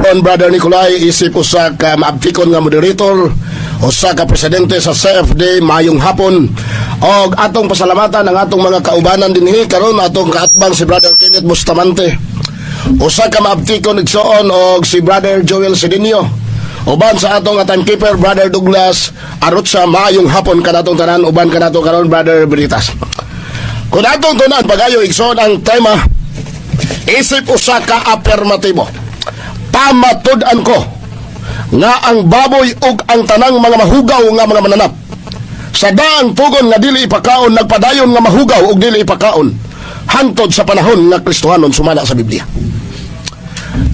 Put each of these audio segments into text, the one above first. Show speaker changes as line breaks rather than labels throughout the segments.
Hapon, Brother Nicolay, isip usa ka maabtikon nga moderator, usa ka presidente sa CFD, mayong hapon. Og atong pasalamatan ang atong mga kaubanan dinhi karon, atong kaatbang si Brother Kenneth Bustamante. Usa ka maabtikon igsoon og si Brother Joel Cedinio. Uban sa atong timekeeper, Brother Douglas Arutsa, maayong hapon kanatong tanan, uban kanato karon, Brother Britas. Kung atong tunan pagayo, igsoon, ang tema isip usa ka apermatibo. Pamatud-an ko nga ang baboy ug ang tanang mga mahugaw nga mga mananap sa daang pugon nga dili ipakaon nagpadayon nga mahugaw ug dili ipakaon hantod sa panahon nga Kristohanon sumala sa Biblia.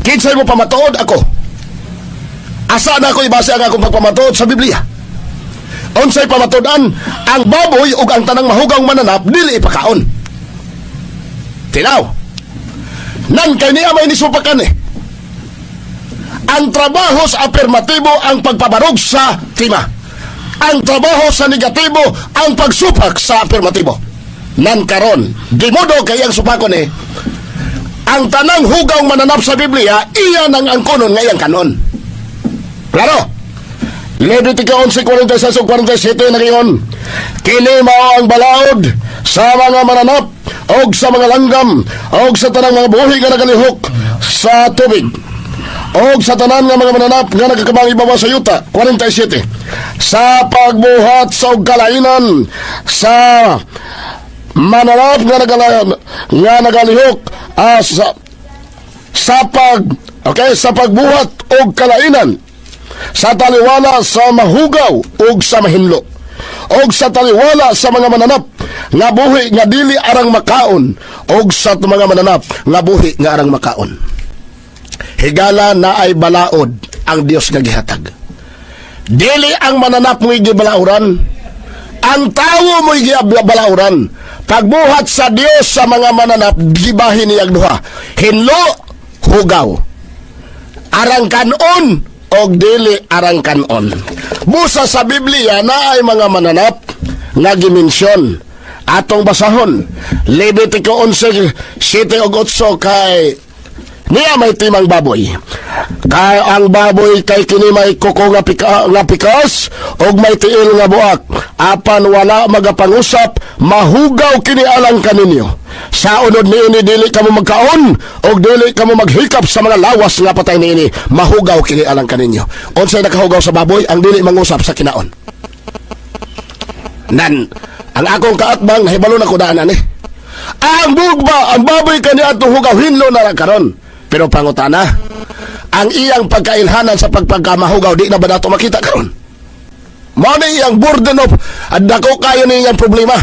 Kinsay mo pamatuod ako? Asa na ako ibase ang akong pagpamatuod? Sa Biblia. Unsay pamatud-an? Ang baboy ug ang tanang mahugaw mananap dili ipakaon. Tinaw. Nan kay niya may nisupakan eh. Ang trabaho sa apermatibo ang pagpabarog sa tema. Ang trabaho sa negatibo ang pagsupak sa apermatibo. Nan karon, di modo kay ang supakon eh. Ang tanang hugaw mananap sa Biblia, iya nang angkonon nga iyang kanon. Klaro? Levitico 11:46 ug 47 na ngayon. Kini mao ang balaod sa mga mananap og sa mga langgam og sa tanang mga buhi nga nagalihok sa tubig og sa tanan nga mga mananap nga nagkakamang ibabaw sa yuta. 47. Sa pagbuhat sa og kalainan sa mananap nga nagalihok sa pag okay sa pagbuhat og kalainan sa taliwala sa mahugaw ug sa mahinlo og sa taliwala sa mga mananap nga buhi nga dili arang makaon og sa mga mananap nga buhi nga arang makaon. Higala na ay balaod ang Dios nga gihatag. Dili ang mananap mo gibalauran, ang tawo mo gibalauran. Pagbuhat sa Dios sa mga mananap, gibahin niyang duha: hinlo, hugaw, arang kanon og dili arang kanon. Busa sa Biblia na ay mga mananap nga gimensyon. Atong basahon Levitico 11, 7 ug 8 kay niya may timang baboy. Kay ang baboy kay kini may kuko nga pikas ug may tiil nga buak. Apan wala magapangusap, mahugaw kini alang kaninyo. Sa unod niini dili kamo magkaon ug dili kamo maghikap sa mga lawas nga patay niini, mahugaw kini alang kaninyo. Unsay nakahugaw sa baboy? Ang dili mangusap sa kinaon. Nan ang akong kaatbang nahibalo na ko daan ani. Ang bugba, ang baboy kani atong hugaw, hinlo na lang karon. Pero pangutana, ang iyang pagkailhanan sa pagpagkamahugaw, di na ba nato makita karon? Mao na iyang burden of, at dako kayo ni iyang problema.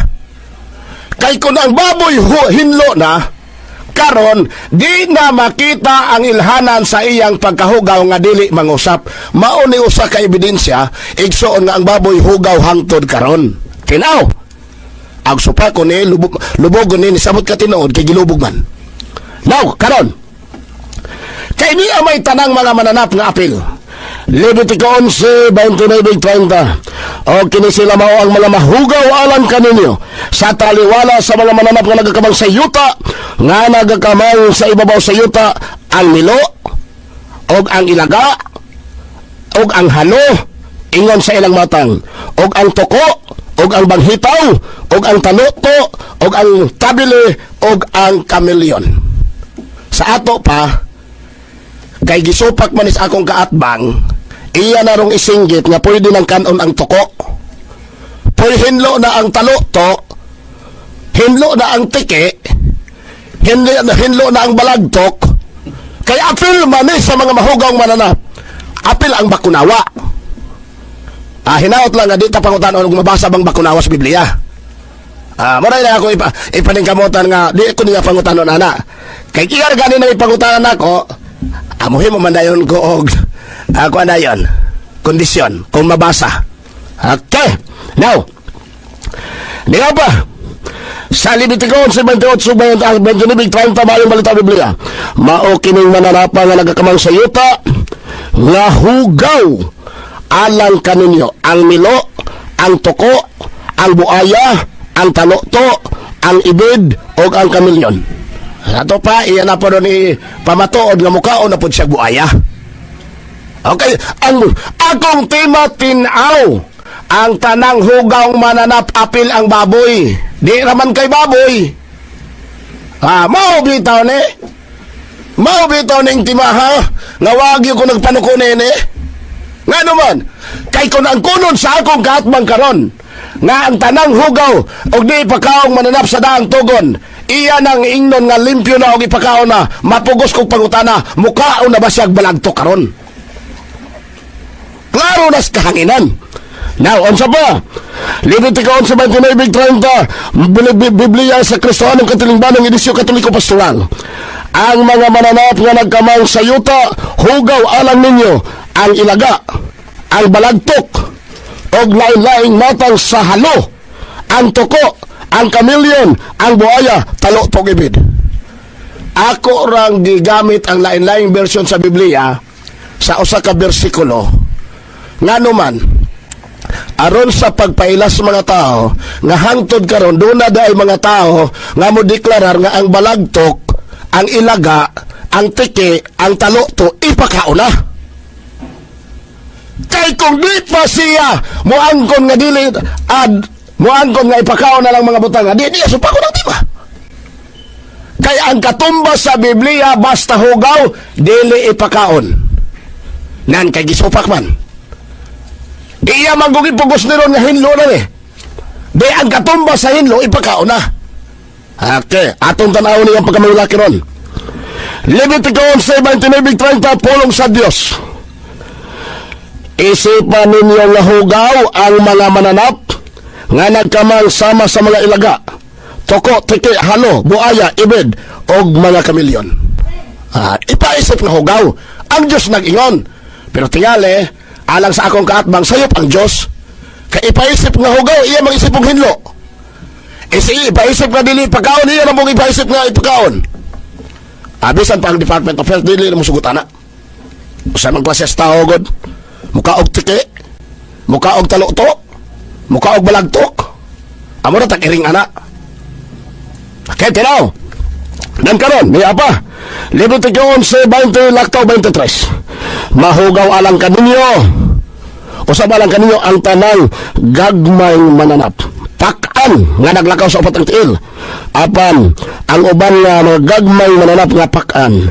Kay kung ang baboy hinlo na, karon di na makita ang ilhanan sa iyang pagkahugaw nga dili mangusap. Mao ni usa ka ebidensya, igsoon, nga ang baboy hugaw hangtod karon. Tinaw! Ang supa ko ni lubog, lubog ni nisabot ka tinuod kay gilubog man. Now, karon, kay niya may tanang mga mananap nga apil. Levitico 11, 29, 30. O kini sila mao ang mga mahugaw alang kaninyo sa taliwala sa mga mananap nga nagakamang sa yuta, nga nagakamang sa ibabaw sa yuta, ang milo, og ang ilaga, og ang halo, ingon sa ilang matang, og ang tuko, og ang banghitaw, og ang tanuto, og ang tabili, og ang kameleon. Sa ato pa, kay gisupak man is akong kaatbang, iya na rong isinggit nga pwede nang kanon ang tuko. Pwede hinlo na ang taluto, hinlo na ang tiki, hinlo na ang balagtok, kay apil man eh sa mga mahugaw mananap. Apil ang bakunawa. Ah, hinaot lang nga di ta pangutanon og mabasa bang bakunawa sa Biblia. Ah, mo na ako ipaningkamutan nga di ko niya pangutanon ana. Kay iyar gani na ipangutanan nako, amuhin mo man dayon ko og ako ana yon. Kondisyon kung mabasa. Okay. Now, niya pa sa Levitico 11, 28, 29, 30, mayong balita Biblia. Mao kining mananapa nga nagakamang sa yuta nga hugaw alang kaninyo: ang milo, ang tuko, ang buaya, ang tanuto, ang ibid, ug ang kamilyon. Ato pa, iya na po ni pamatuod nga mukaon na po siya buaya. Okay, ang akong tema tinaw. Ang tanang hugaw mananap apil ang baboy. Di raman kay baboy. Ah, mao bitaw ni. Mao bitaw ning timaha nga wag ko nagpanuko nini. Nga naman, kay kung ang kunon sa akong kaatbang karon, nga ang tanang hugaw og di ipakaong mananap sa daang tugon, iya nang ingnon nga limpyo na og ipakaon na, mapugos kog pangutana, mukaon na ba siyag balagto karon? Klaro nas kahanginan. Now, unsa pa? Levitico 11:29-30, Biblia sa Kristohanong Katilingbanong Edisyon Katoliko Pastoral. Ang mga mananap nga nagkamang sa yuta, hugaw alang ninyo ang ilaga, ang balagtok, og lain-laing matang sa halo, ang tuko, ang kamilyon, ang buaya, talo ibid. Ako rang gigamit ang lain-laing version sa Biblia sa usa ka bersikulo. Ngano man, aron sa pagpailas sa mga tao nga hangtod karon duna daay mga tao nga mo deklarar nga ang balagtok, ang ilaga, ang tiki, ang talukto ipakaon na. Kay kung di pa siya moangkon nga dili ad moangkon nga ipakaon na lang mga butang, di niya supakon ang tima. Kay ang katumba sa Biblia, basta hugaw, dili ipakaon. Nan kay gisupak man. Iya man kung ipugos ni ron nga hinlo na eh. Di ang katumba sa hinlo, ipakaon na. Okay, atong tanaw niya ang pagkamulaki ron. Levitico 11:29-30, pulong sa Dios. Isipan ninyo nga hugaw ang mga mananap nga nagkamang sama sa mga ilaga, toko, tiki, halo, buaya, ibid, og mga kamilyon. Ah, ipaisip nga hugaw. Ang Diyos nag-ingon. Pero tingali, alang sa akong kaatbang, sayop ang Diyos. Kay ipaisip nga hugaw, iya mag-isip og hinlo. Isi, ipaisip nga dili ipakaon, iya na mong ipaisip nga ipakaon. Abisan pa ang Department of Health, dili na mo sugot ana. Usa man klase sa tao god. Mukaog tiki, mukaog talukto, mukaog balagtok. Amo na tag-iring ana. Okay, tinaw. Dan karon, may apa. Levitico 11, 20, laktaw 23. Mahugaw alang kaninyo. Usab alang kaninyo ang tanang gagmay mananap. Pakan nga naglakaw sa upat ang tiil. Apan ang uban nga mga gagmay mananap nga pakan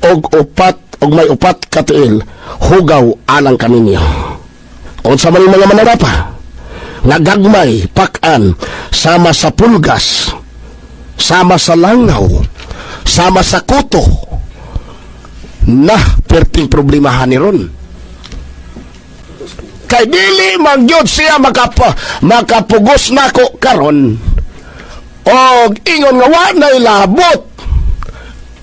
og upat og may upat ka tiil, hugaw alang kaninyo. Unsa man yung mga mananapa nga gagmay pakan sama sa pulgas, sama sa langaw, sama sa kuto na perting problemahan ni ron. Kay dili man gyud siya makapugos nako karon og ingon nga wa nay labot.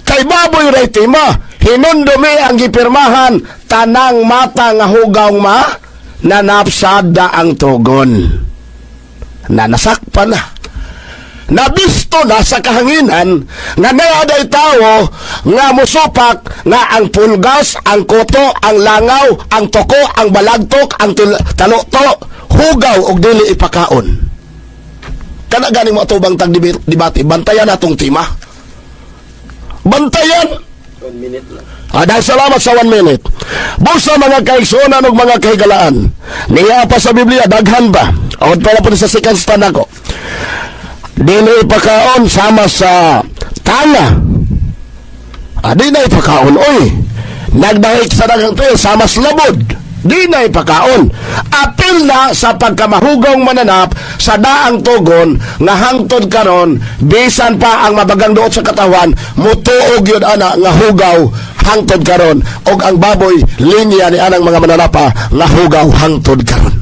Kay baboy ray tima, hinumdumi ang gipirmahan, tanang mata nga hugaw ma nanapsada ang tugon. Na nasakpan na. Nabisto na sa kahanginan nga naaday tao nga musupak nga ang pulgas, ang kuto, ang langaw, ang toko, ang balagtok, ang talukto, hugaw og dili ipakaon. Kana gani mo atubang tag debate, bantayan natong tema. Bantayan.
1 minute lang.
Ah, dahil salamat sa 1 minute. Busa mga kaigsuonan ug mga kahigalaan. Niya pa sa Biblia, daghan ba? O pala po sa second stand ako. Dili ipakaon sama sa tanga. Ah, di na ipakaon, oy. Nagdahik sa daghang tuyo, sama sa labod. Di na ipakaon. Apil na sa pagkamahugong mananap sa daang tugon nga hangtod karon bisan pa ang mabagang duot sa katawan mutuog yun ana nga hugaw hangtod karon, og ang baboy linya ni anang mga mananapa nga hugaw hangtod karon.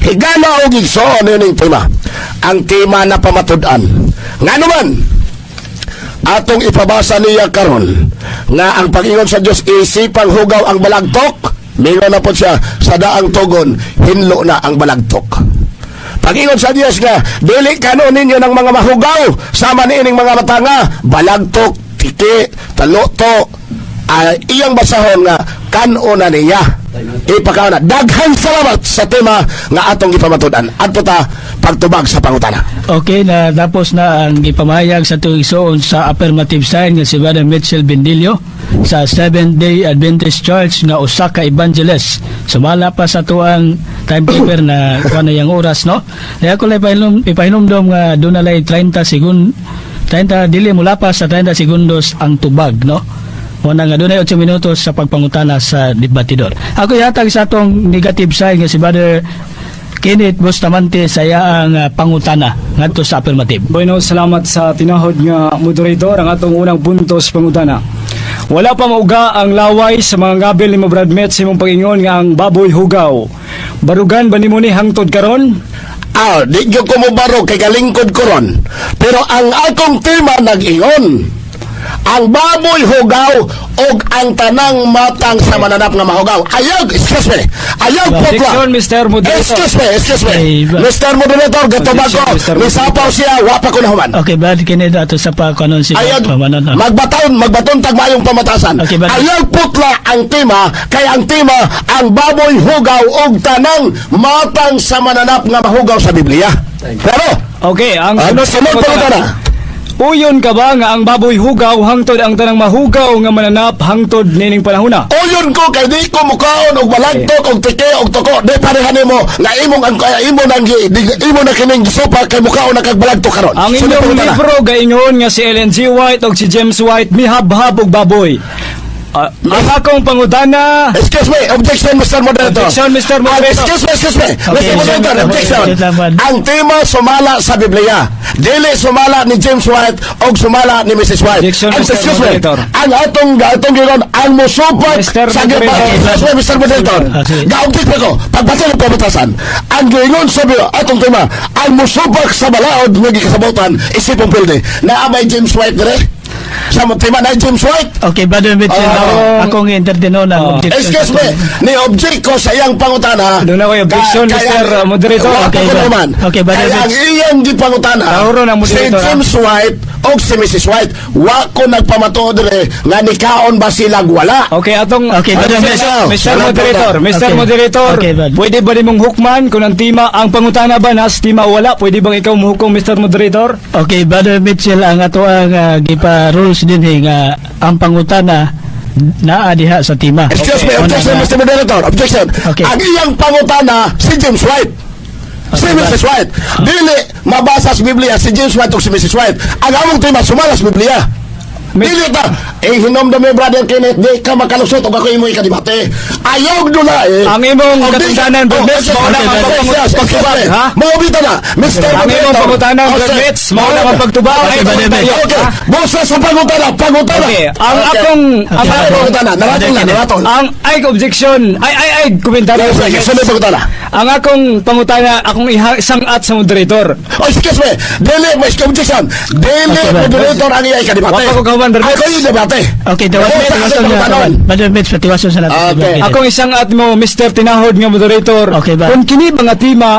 Higala og igsoon ining tema. Ang tema na pamatud-an. Ngano man atong ipabasa niya karon nga ang pag-ingon sa Dios isipang hugaw ang balagtok, mingon na po siya sa daang tugon, hinlo na ang balagtok. Pag-ingon sa Dios nga dili kano ninyo ng mga mahugaw sama niining mga matanga, balagtok, tiki, talukto, ay iyang basahon nga kano na niya ipakaon na. Daghan salamat sa tema nga atong ipamatud-an. Adto ta. pagtubag sa pangutana.
Okay, na tapos na ang gipamahayag sa tuig igsoon sa affirmative side nga si Brother Mitchell Bendillo sa Seventh Day Adventist Church nga usa ka evangelist. Sumala pa sa tuang timekeeper na kuha na yang oras, no? Kaya ko lang ipahinumdom nga doon na lay 30 segun 30, dili mula pa sa 30 segundos ang tubag, no? Muna nga dunay 8 minutos sa pagpangutana sa debatidor. Ako ihatag sa atong negative side nga si Brother Kenneth Bustamante sa iyang pangutana ngadto sa affirmative.
Bueno, salamat sa tinahod nga moderator. Ang atong unang punto sa pangutana. Wala pa mauga ang laway sa mga ngabil ni mo, Brad Met, sa imong pag-ingon nga ang baboy hugaw. Barugan ba nimo ni hangtod karon?
Ah, di gyud ko mobarog kay kalingkod ko ron. Pero ang akong tema nag-ingon: ang baboy hugaw og ang tanang matang sa mananap nga mahugaw. Ayaw, excuse me. Ayaw po.
Objection, Mr. Moderator.
Excuse me, excuse me.
Ay,
Mr. Moderator, gatubag ko.
Objection, Mr.
Misapaw siya, wa pa ko nahuman.
Okay, Brad Kenneth, ato sa pa kanon si
Ayaw,
pamanon.
magbaton, magbaton tag maayong pamatasan.
Okay,
Ayaw putla ang tema, kay ang tema, ang baboy hugaw og tanang matang sa mananap nga mahugaw sa Biblia. Pero,
Okay, ang
ang
sunod
sunod pangutana.
Uyon ka ba nga ang baboy hugaw hangtod ang tanang mahugaw nga mananap hangtod nining panahona?
Uyon ko kay di ko mukaon og balagtok og tike og tuko. Di parehan nimo nga imong ang imo nang imo na kining gisupa kay mukaon na kag balagtok karon.
Ang
Sunod
inyong
pangutana.
libro gaingon nga si Ellen G. White og si James White mihabhab og baboy. Ah, ang akong pangutana.
Excuse me, objection, Mr. Moderator.
Objection, Mr. Moderator.
Ah, excuse me, excuse me. Mr. Moderator, objection.
Okay, laban.
Ang tema sumala sa Biblia. Dili sumala ni James White o sumala ni Mrs. White.
Objection,
Ang,
Mr.
excuse me,
Moderator.
ang atong giron ang musupak
Mr.
sa
Moderator.
Excuse me, Mr. Moderator.
Ah, sige.
Ga-object pa ko. Pagbato ng pamatasan. Ang giingon sa atong tema, ang musupak sa balaod nga gikasabotan isipong pilde. Naa may James White dire? Sa tema na James White?
Okay, Brother Mitchell,
Ah,
akong entertain ang objection.
Excuse me, ni-object ko sa iyang pangutana.
Doon ako objection, Mr. Moderator.
Wala
Okay,
ko naman.
Okay, Brother
Kaya ang
Mitch.
iyang gipangutana,
Tauro ng
si
moderator, ha?
James White o si Mrs. White, wa ko nagpamatuod dire nga nikaon ba silang wala.
Okay, atong
Okay, Brother
Mr.
Mitch.
Mr.
Wala
Moderator,
po.
Mr.
Okay.
Moderator,
Okay, bud.
pwede ba nimong hukman kung ang tema, ang pangutana ba nas tema o wala? Pwede bang ikaw muhukom, Mr. Moderator?
Okay, Brother Mitchell, ang ato ang gipa rules din nga ang pangutana naa diha sa tema.
Excuse me,
Una
objection, Mr. Moderator, objection.
Okay.
Ang iyang pangutana, si James White. Si Mrs. White. Dili mabasa sa Biblia si James White o si Mrs. White. Ang among tema, sumala sa Biblia. Dili ta. Eh, hinomdom mi, Brother Kenneth, di ka makalusot og ako imo ikadebate. Ayaw dula eh.
Ang imong
Og di-
katungdanan, Brother
Oh,
Mitch, mao na ang pagtubag, ha?
Mao bitaw na, Mr.
Ang imong
Moderator.
pangutana,
Oh,
Brother
sir.
Mitch, mao na ang pagtubag.
Okay,
Ay,
Brother Mitch.
Okay, busa sa pangutana, pangutana.
Okay, ang akong
Ang
Okay.
pangutana, naratong na, naratong.
Ang ay objection, ay ay ay komentaryo.
Yes,
Brother
yes,
Mitch.
sunod pangutana.
Ang akong pangutana, akong isangat sa moderator.
Oh, excuse me. Dili, may objection. Dili,
Okay, ba?
moderator ang iya ikadebate.
Wa pa ko kahuman, Brother Mitch.
Ako yung debate.
Okay, tawasan
Oo, sa
tawasan
akong
na.
pangutanon.
Brother Mitch, patiwason sa natin. si
Okay.
Brother Kenneth.
Akong isangat mo, Mr. Tinahod nga moderator.
Okay, ba?
Kung kini ba nga tema,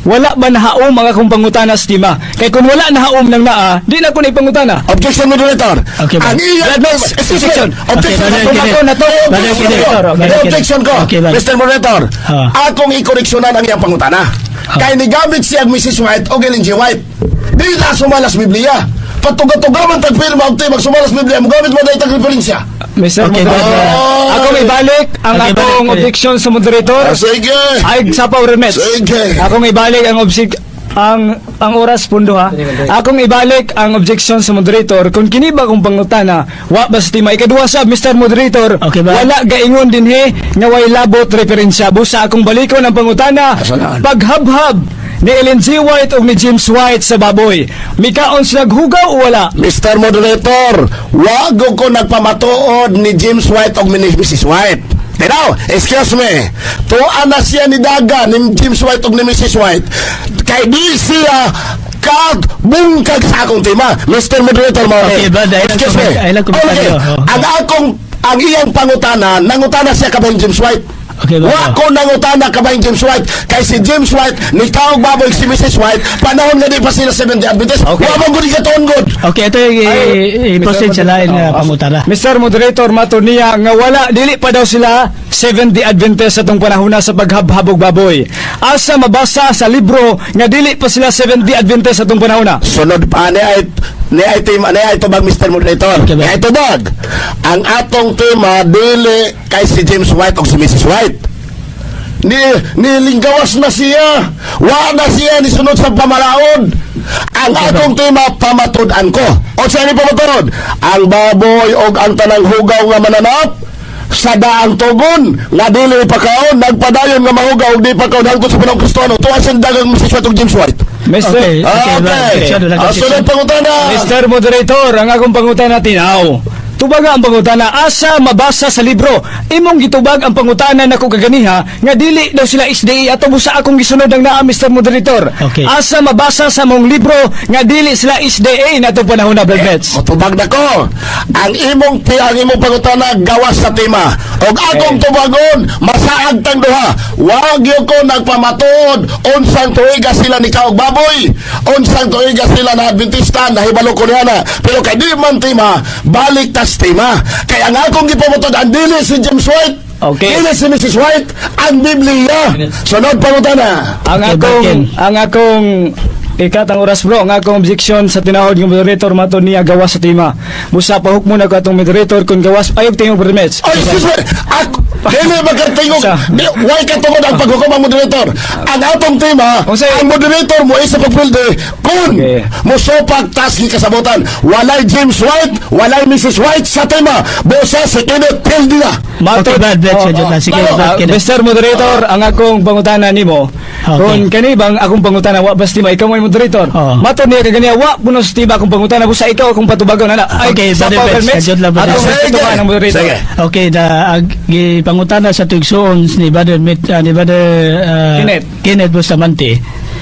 wala ba nahaom ang akong pangutana sa tema? Kay kung wala nahaom nang naa, di na ko na ipangutana.
Objection, moderator.
Okay, ba?
Ang iya,
Brother Mitch,
excuse me.
objection.
Objection.
Okay, Brother
Ako
Kenneth.
na to.
Brother
Objection
Kenneth.
ko.
Brother
Objection ko.
Okay, ba?
Mr. Moderator,
Ha.
akong ikoreksyonan ang iyang pangutana. Kay nigamit siya ang Mrs. White o Ellen G. White. Di na sumala sa Biblia. Patuga-tuga man tagpirma og tema sumala sa Biblia, mogamit mo dahil tag-referensya.
Mr.
Okay,
Moderator.
ba?
Ako may balik ang
Okay,
akong
balik.
objection sa moderator.
Ah, sige.
Ay, sapaw remets.
Sige.
Akong ibalik ang ang oras pundo ha. Akong ibalik ang objection sa moderator kung kini ba kung pangutana wa ba sa tema. Ikaduha sab, Mr. Moderator.
Okay ba?
Wala gaingon dinhi nga way labot referensya. Busa akong balikon ang pangutana.
Asalaan.
Paghabhab ni Ellen G. White o ni James White sa baboy, mikaon sila hugaw o wala?
Mr. Moderator, wag ko nagpamatuod ni James White o ni Mrs. White. Pero, excuse me, tuan na siya ni Daga, ni James White o ni Mrs. White. Kay di siya kag bungkag sa akong tema. Mr. Moderator, mao
Okay, ba, dahil
Excuse me.
ilang komentaryo.
Okay.
Oh.
Ang akong, ang iyang pangutana, nangutana siya kabang James White.
Okay, ba?
Wa ko nangutana kabahin James White kay si James White ni kaog baboy si Mrs. White panahon nga di pa sila Seventh Day Adventist.
Okay.
Wa man gud gatuon gud.
Okay, ito yung i-proceed sa lain nga pangutana.
Mr. Moderator, mato niya nga wala dili pa daw sila Seventh Day Adventist sa tong panahon na sa paghabhabog baboy. Asa mabasa sa libro nga dili pa sila Seventh Day Adventist sa tong panahon na?
Sunod pa ni ay tema ni ay tubag, Mr. Moderator.
Okay, ba?
Ni ay tubag. Ang atong tema dili kay si James White o si Mrs. White. Ni nilinggawas na siya. Wa na siya ni sunod sa pamalaod. Ang atong tema pamatud-an ko. O sa ni pamatud? Ang baboy og ang tanang hugaw nga mananap sa daang tugon nga dili pakaon nagpadayon nga mahugaw og di pakaon hangtod sa panahon Kristiyano. Tuwa sa dagang Mrs. White ug James White.
Mr.
Okay.
Ah,
ba?
okay.
Sunod lang
Ah,
kasi-
sunod pangutana.
Mr. Moderator, ang akong pangutana tinaw. Tubaga ang pangutana, asa mabasa sa libro? Imong gitubag ang pangutana nako kaganiha nga dili daw sila SDA ato busa akong gisunod ang naa, Mr. Moderator.
Okay.
Asa mabasa sa mong libro nga dili sila SDA na itong panahon na, Brad Mets?
Motubag na ko. Ang imong pangutana gawas sa tema. Og akong tubagon, masaag tang duha. Wa gyud ko nagpamatuod unsang tuiga sila ni kaog baboy, unsang tuiga sila na Adventista, nahibalo ko niya na. Pero kay di man tema, balik tas tema. Kay ang akong gipamatuod ang dili si James White.
Okay.
Dili si Mrs. White, ang Biblia. Sunod pangutana.
Ang
Okay,
akong
Barkin.
ang akong ikat ang oras, bro, ang akong objection sa tinawag ng moderator mato niya gawas sa tema. Busa pahukmo na ko atong moderator kung gawas ayog tingog, Brad Mets.
Ay, excuse me. Ako, dili magkatingog. Why ka tungod ang paghukom ang moderator? Ang atong tema,
Unsay-
ang moderator mo isa pagpilde kung mosopak tas ni kasabotan. Walay James White, walay Mrs. White sa tema. Bosa si Kenneth Pilde na.
Okay, Brad Mets,
Oh,
medyo na. Sige,
oh,
Brad Kenneth.
Mr. Moderator, ang akong pangutana nimo,
Okay.
kung kani bang akong pangutana wa basta ikaw mo moderator.
Oo.
Mato niya kaganiya wa puno sa tiba akong pangutana busa ikaw akong patubagon ana. Ay,
Okay,
sa
Brother
Power
Mets,
Mets,
kadjot lang, Brother
atong
Mets.
respetuhan ang moderator.
Sige.
Okay, da ag, gipangutana sa tuigsoon ni Brother Met, ni Brother
Kenneth.
Kenneth Bustamante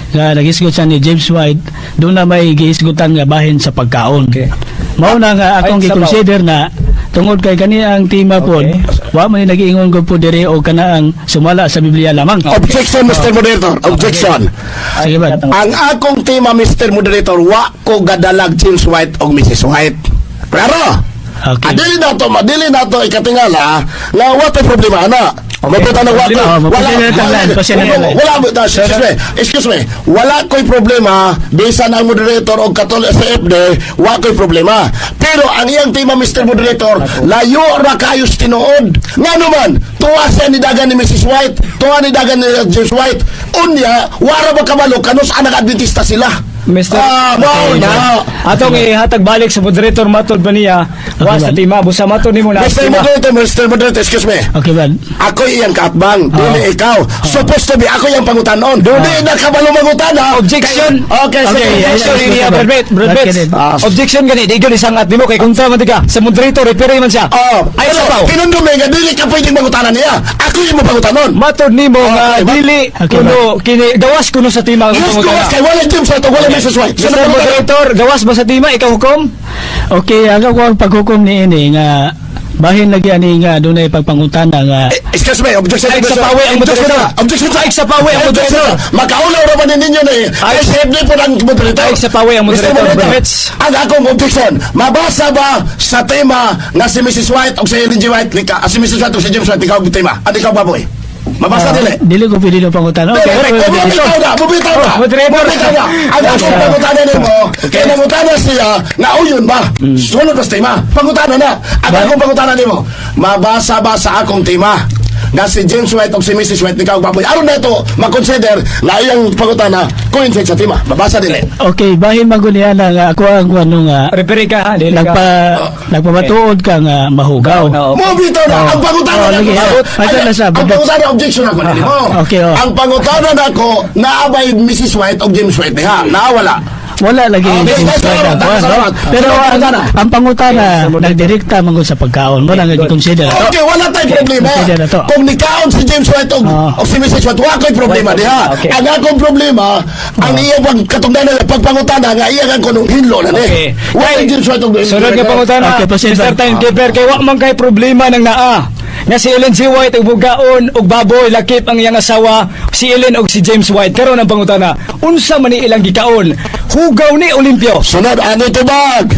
nga nagisgot siya ni James White doon na may gihisgutan nga bahin sa pagkaon.
Okay.
Mao na nga akong
Ay, sabaw.
gi-consider na tungod kay kani ang tema pod, wa man ni nag-iingon ko po diri og kana ang sumala sa Biblia lamang.
Objection, Mr. Moderator. Objection.
Sige ba?
Ang akong tema, Mr. Moderator, wa ko gadalag James White o Mrs. White. Klaro?
Okay.
Adili na to, madili na to ikatingala nga wa tay problema ana. Okay. Mabuta na wa ko.
Oh, mabuti na tanglan, pasensya na
wala,
lang.
wala, wala, excuse me, excuse me. Wala ko'y problema bisan ang moderator o Katolik sa FD, wa ko'y problema. Pero ang iyang tema, Mr. Moderator, layo ra kayo sa tinuod. Ngano man, tuwa siya ni dagan ni Mrs. White, tuwa ni dagan ni James White. Unya, wara ba kabalo kanus anak Adventista sila.
Mr.
Ah, mao na.
Atong ihatag balik sa moderator matod ba niya wa
Okay,
sa
man.
tima busa matod nimo na
Mr.
sa tima.
Moderator, Mr. Moderator, excuse me.
Okay ba?
Ako iyang kaatbang, dili ikaw. Supposed to be ako iyang pangutanon. Dili na kabalo mangutana.
Objection.
Okay, sige.
Okay,
Objection
ay, ay,
niya,
ay,
Brad Pitt, Brad
Brad
Pitt.
Kenneth.
Ah.
Objection gani di gyud isangat nimo kay kontra man di ka sa moderator referee man siya.
Oh,
Ay,
pero
sabaw.
pinundumi nga dili ka pwedeng mangutana niya. Ako iyang mapangutanon.
Matod nimo nga
Okay,
dili kuno kini gawas kuno sa tima ang
Yes,
pangutana.
gawas kay wala James White o wala Mrs. White.
Mr.
Sino pangutana?
Moderator, gawas ba sa tima ikaw hukom?
Okay, ang ako ang paghukom ni ini nga bahin lagi ani nga dunay pagpangutana nga
Eh, excuse me, objection.
Ay,
objection.
sa pawe ang
Objection
moderator.
na, objection sa
Ay, sa pawe ang
Objection
moderator.
na. Makaulaw ra ba ninyo na eh. Ay, sa FD po ng moderator.
Ay, sa pawe ang
Mr.
moderator,
Moderator,
Brad.
ang akong objection, mabasa ba sa tema nga si Mrs. White o si Ellen G. White, si Mrs. White o si James White, ikaw ang tema? At ikaw baboy? Mabasa dili.
Dili ko pwede na pangutana. Okay,
Correct.
okay, okay.
Bumitaw na, bumitaw na.
Oh, moderator.
Bumitaw na. Ang akong pangutana nimo, kay nangutana siya, nga uyon ba? Sunod ba sa tema? Pangutana na. Ang akong pangutana nimo, mabasa ba sa akong tema nga si James White o si Mrs. White ikaw baboy? Aron na ito, makonsider na iyang pangutana coincide sa tema. Mabasa dili.
Okay, bahin man gud niya na nga ako ang ano nga
Referee ka ha, dili ka.
nagpamatuod ka nga mahugaw.
Oo.
Mo bitaw na ang pangutana
Oh,
na
lagi.
ako.
Ay, ito na siya.
Ang pangutana objection ako nimo.
Okay, oh.
Ang pangutana nako naabay Mrs. White o James White diha. Naawala.
Wala lagi
Okay,
James White
salamat,
ang kuwan, no?
salamat.
Pero
Salamat, pangutana.
ang pangutana nagdirekta man gud sa pagkaon mo nang gi-consider.
Okay, wala tayong problema.
Consider na to.
Kung nikaon si James White o si Mrs. White, wala ko'y problema
Wala
diha.
okay.
Ang akong problema, ang iyang pagkatugnanan, pagpangutana, nga iyang ang kunong hinlo na ni.
Okay.
Wala James White og
Sunod nga pangutana,
Okay, proceed,
Mr.
Brad.
Timekeeper, kay wa man kay problema ng naa. Nga si Ellen G. White og bugaon og baboy lakip ang iyang asawa si Ellen og si James White. Karon ang pangutana, unsa man ni ilang gikaon? Hugaw ni o limpyo?
Sunod, ano tubag?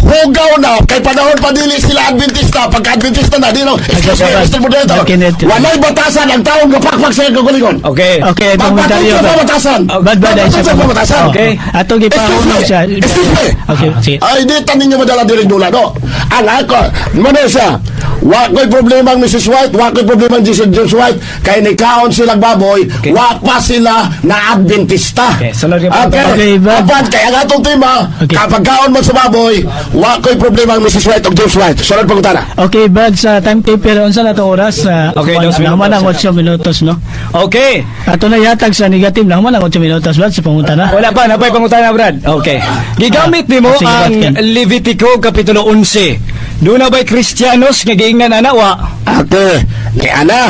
Hugaw na, kay panahon pa dili sila Adventista. Pagka Adventista na, di no. Excuse me, Mr. Moderator. Walay batasan ang taong gapakpak sa iyang kaugalingon.
Okay.
Okay, itong
Magpatulog
komentaryo.
sa pamatasan.
Bad bad ay
Magpatulog sa pamatasan.
Okay.
Atong gipahunong siya.
Excuse me.
Okay, sige.
Ay, di tanin nyo madala diri dula, no? Ang ako, muna siya, wa ko'y problema ang Mrs. White, wa ko'y problema ang Jesus James White, kay nikaon silang baboy, wa pa sila na Adventista.
Okay, sunod nga po.
Okay,
Okay, ba-
apan, kaya ang atong tema, kapag kaon man sa baboy, wa ko'y problema ang Mrs. White o James White. Sunod pangutana.
Okay, bad sa timekeeper unsa na itong oras?
Okay,
nahuman
2 minutos.
ang 8 minutos, no?
Okay.
Ato na yatag sa negative, nahuman ang 8 minutos, bad sa pangutana.
Wala pa, napay pangutana, Brad. Okay. Gigamit nimo
Sige,
ang
Brad, Ken.
Levitico kapitulo 11. Doon na ba'y Kristiyanos nga giingnan ana wa?
Okay, ni ana,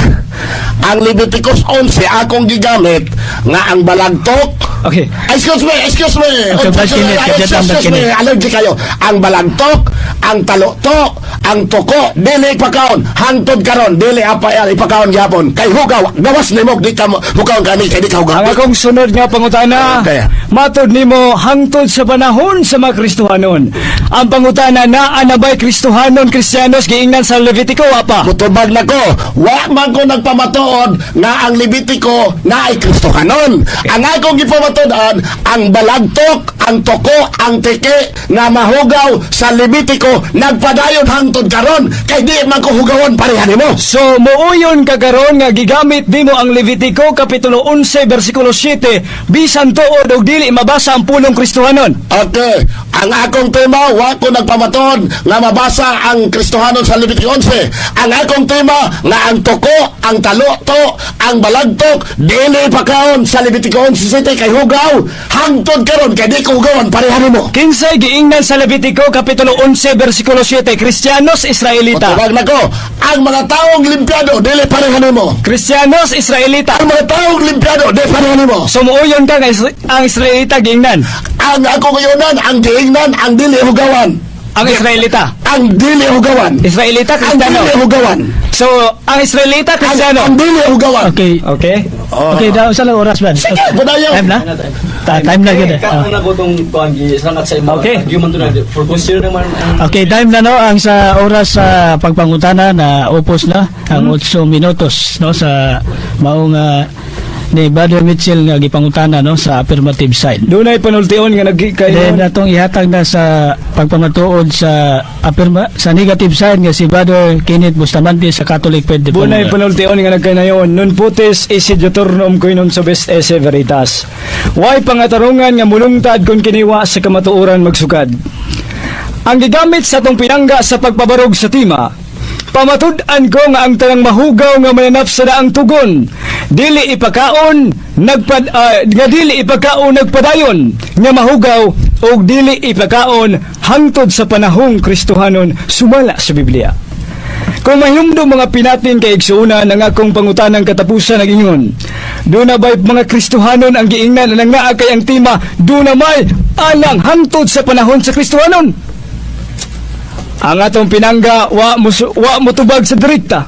ang Leviticus 11 akong gigamit nga ang balagtok. Excuse me, excuse me.
Okay,
Objection,
bad kinit,
excuse
bad
me,
kinit.
allergy kayo. Ang balagtok, ang taloto, ang toko, dili ipakaon. Hangtod karon, dili apa ipakaon gyapon. Kay hugaw, gawas nimo di ka hugaw kani kay di ka hugaw.
Ang akong sunod nga pangutana,
Okay.
matod nimo hangtod sa panahon sa mga Kristohanon. Ang pangutana na anabay Kristohanon Kristiyanos giingnan sa Levitico wa pa?
Mutubag na ko, wa man ko nagpamatuod nga ang Levitico na ay Kristohanon. Ang akong gipamatuod-an, ang balagtok, ang toko, ang tiki nga mahugaw sa Levitico nagpadayon hangtod karon kay di man ko hugawon pareha nimo.
So muuyon ka karon nga gigamit nimo ang Levitico kapitulo 11 bersikulo 7 bisan tuod og dili mabasa ang pulong Kristohanon.
Okay, ang akong tema, wa ko nagpamatuod nga mabasa ang Kristohanon sa Levitico 11. Ang akong tema nga ang toko, ang taloto, ang balagtok, dili pakaon sa Levitico 11 kay hugaw hangtod karon kay di ko hugawan pareha nimo.
Kinsay giingnan sa Levitico kapitulo 11 bersikulo 7, Kristiyanos Israelita?
Tawag na ko, ang mga taong limpyado dili pareha nimo.
Kristiyanos Israelita.
Ang mga taong limpyado dili pareha nimo.
So muuyon ka nga ang Israelita giingnan.
Ang ako ngayonan, ang giingnan, ang dili hugawan.
Ang Israelita.
Ang dili hugawan.
Israelita
Ang
Kristiyano.
dili hugawan.
So ang Israelita
Ang,
Kristiyano.
ang dili hugawan.
Okay.
Okay.
Okay, daw sa lang oras ba?
Sige, padayon.
Time na? Time na gyud eh.
Ikaw na ko itong kuan sangat sa imo.
Okay.
Human to na for consider naman ang
Okay, time na no ang sa oras sa pagpangutana na upos na ang 8 minutos no sa maong ni Brother Mitchell nga gipangutana no sa affirmative side.
Dunay panultion nga nagkayo.
Then atong ihatag na sa pagpamatuod sa sa negative side nga si Brother Kenneth Bustamante sa Catholic Faith
Bunay
Defender.
panultion nga nagkanayon nun putis isidyotornum koinon sa best esse veritas. Way pangatarungan nga mulungtad kon kiniwa sa kamatuoran magsukad. Ang gigamit sa atong pinangga sa pagpabarog sa tima, pamatud-an ko nga ang tanang mahugaw nga mananap sa daang tugon, dili ipakaon nagpad nga dili ipakaon nagpadayon nga mahugaw og dili ipakaon hangtod sa panahong Kristohanon sumala sa Biblia. Kung mahimdo mga pinatin kay igsuuna ang akong pangutanang katapusan nag-ingon. Doon na ba'y mga Kristohanon ang giingnan ang naa kay ang tema, doon na may alang hangtod sa panahon sa Kristohanon. Ang atong pinangga wa mutubag sa direkta.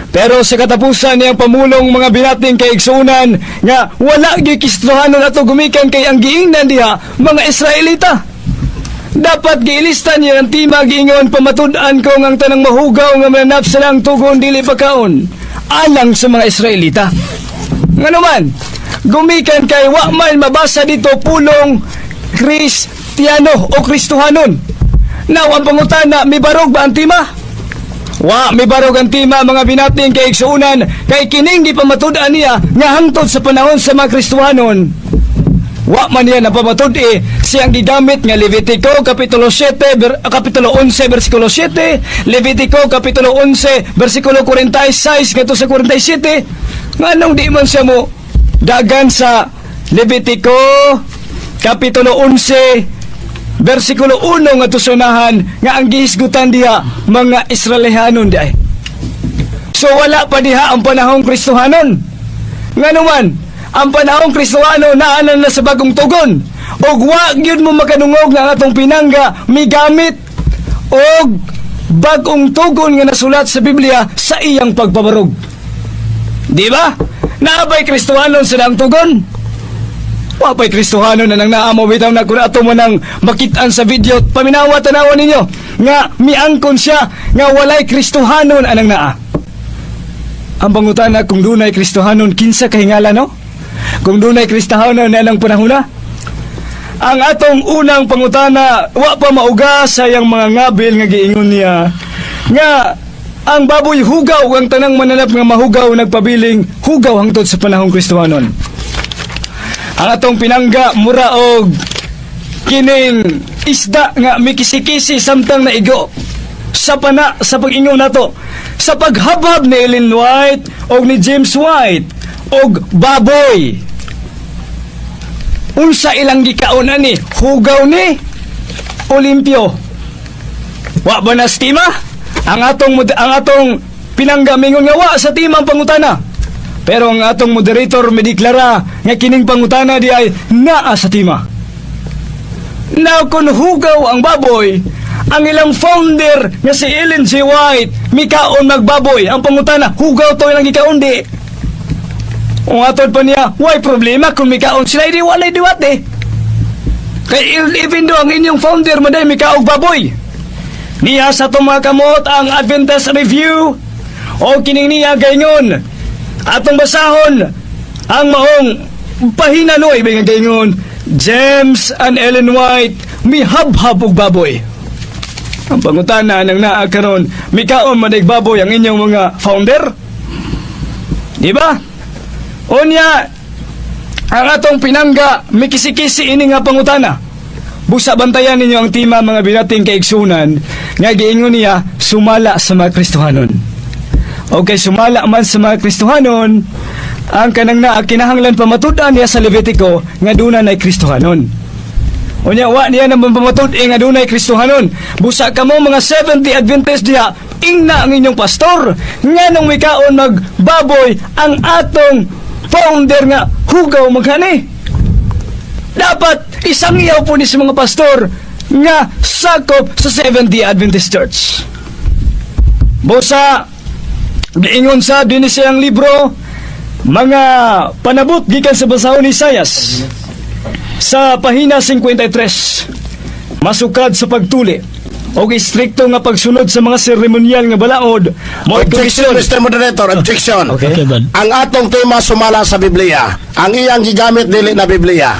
Pero sa katapusan niyang pamulong mga binating kay igsuunan nga wala gyud Kristohanon ato gumikan kay ang giingnan diha mga Israelita. Dapat giilista niya ang tima giingon pamatud-an ko nga ang tanang mahugaw nga mananap sa lang tugon dili pagkaon alang sa mga Israelita. Ngano man, gumikan kay wa man mabasa dito pulong Kristiyano o Kristohanon. Now ang pangutana, mibarog ba ang tima? Wa mibarog ang tima mga binating kay igsuunan kay kining gipamatud-an niya nga hangtod sa panahon sa mga Kristohanon. Wa man niya napamatud-i siyang gigamit nga Levitico kapitulo 7 kapitulo 11 bersikulo 7, Levitico kapitulo 11 bersikulo 46 ngadto sa 47. Nganong di man siya mo dagan sa Levitico kapitulo 11 bersikulo 1 ngadto sa unahan nga ang gihisgutan diha mga Israelihanon di ay. So wala pa diha ang panahong Kristohanon. Ngano man, ang panahong Kristohano naanan na sa bagong tugon. Og wa gyud mo makanungog nga ang atong pinangga migamit og Bagong tugon nga nasulat sa Biblia sa iyang pagpabarog. Di ba? Naa bay Kristohanon sa daang tugon? Wa pa'y Kristohanon na nang naamo bitaw na kung ato mo nang makitaan sa video, paminawa, tanawa ninyo nga miangkon siya nga walay Kristohanon anang naa. Ang pangutana, kung dunay Kristohanon, kinsa kahingala, no? Kung dunay Kristohanon na anang panahona? Ang atong unang pangutana, wa pa mauga sa iyang mga ngabil nga giingon niya nga ang baboy hugaw, ang tanang mananap nga mahugaw nagpabiling hugaw hangtod sa panahong Kristohanon. Ang atong pinangga mura og kining isda nga mikisi-kisi samtang naigo sa pana sa pag-ingon nato sa paghabhab ni Ellen White og ni James White og baboy. Unsa ilang gikaon ani? Hugaw ni o limpyo? Wa ba na sa tema? Ang atong pinangga mingon nga wa sa tema ang pangutana. Pero ang atong moderator medeklara nga kining pangutana di ay naa sa tema. Now, kung hugaw ang baboy, ang ilang founder nga si Ellen G. White mikaon magbaboy. Ang pangutana, hugaw to ilang gikaon di? Kung atod pa niya, why problema kung mikaon sila, di walay diwat eh. Kay even though ang inyong founder maday mikaog baboy. Niya sa itong mga kamot ang Adventist Review o kining niya gaingon. Atong basahon ang maong pahina no, ibig nga gaingon, James and Ellen White mihabhab og baboy. Ang pangutana nang naa karon, mikaon man baboy ang inyong mga founder? Di ba? Unya, ang atong pinangga, mikisi-kisi ini nga pangutana. Busa bantayan ninyo ang tema, mga binating kaigsunan, nga giingon niya, sumala sa mga Kristohanon. Okay, sumala man sa mga Kristohanon, ang kanang naa kinahanglan pamatud-an niya sa Levitico nga duna nay Kristohanon. Unya wa niya naman pamatud-i nga dunay Kristohanon. Busa kamo mga 70 Adventist diha, ingna ang inyong pastor nganong mikaon magbaboy ang atong founder nga hugaw maghani. Dapat isang iyaw po ni sa mga pastor nga sakop sa Seventh-day Adventist Church. Busa giingon sa dinhi siyang libro, mga panabot gikan sa basahon ni Isayas sa pahina 53, masukad sa pagtuli og istrikto nga pagsunod sa mga seremonyal nga balaod mo.
Objection, Mr. Moderator, objection.
Okay.
Okay, bud.
Ang atong tema sumala sa Biblia. Ang iyang gigamit dili na Biblia.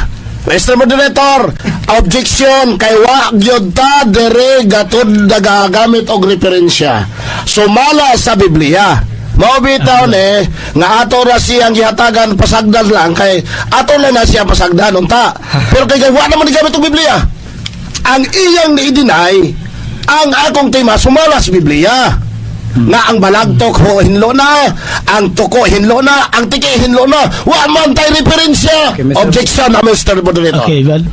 Mr. Moderator, objection kay wa gyud ta dere gatud nagagamit og referensya. Sumala sa Biblia. Mao bitaw ni nga ato ra siyang gihatagan pasagdan lang kay ato lang na siya pasagdan unta. Pero kay wa naman gigamit og Biblia. Ang iyang ni-deny ang akong tema sumala sa Biblia. Nga ang balagtok ho hinlo na, ang tuko hinlo na, ang tiki hinlo na. Wa man tay referensya.
Okay, Mr.
Objection na, Mr. Moderator.
Okay, bud.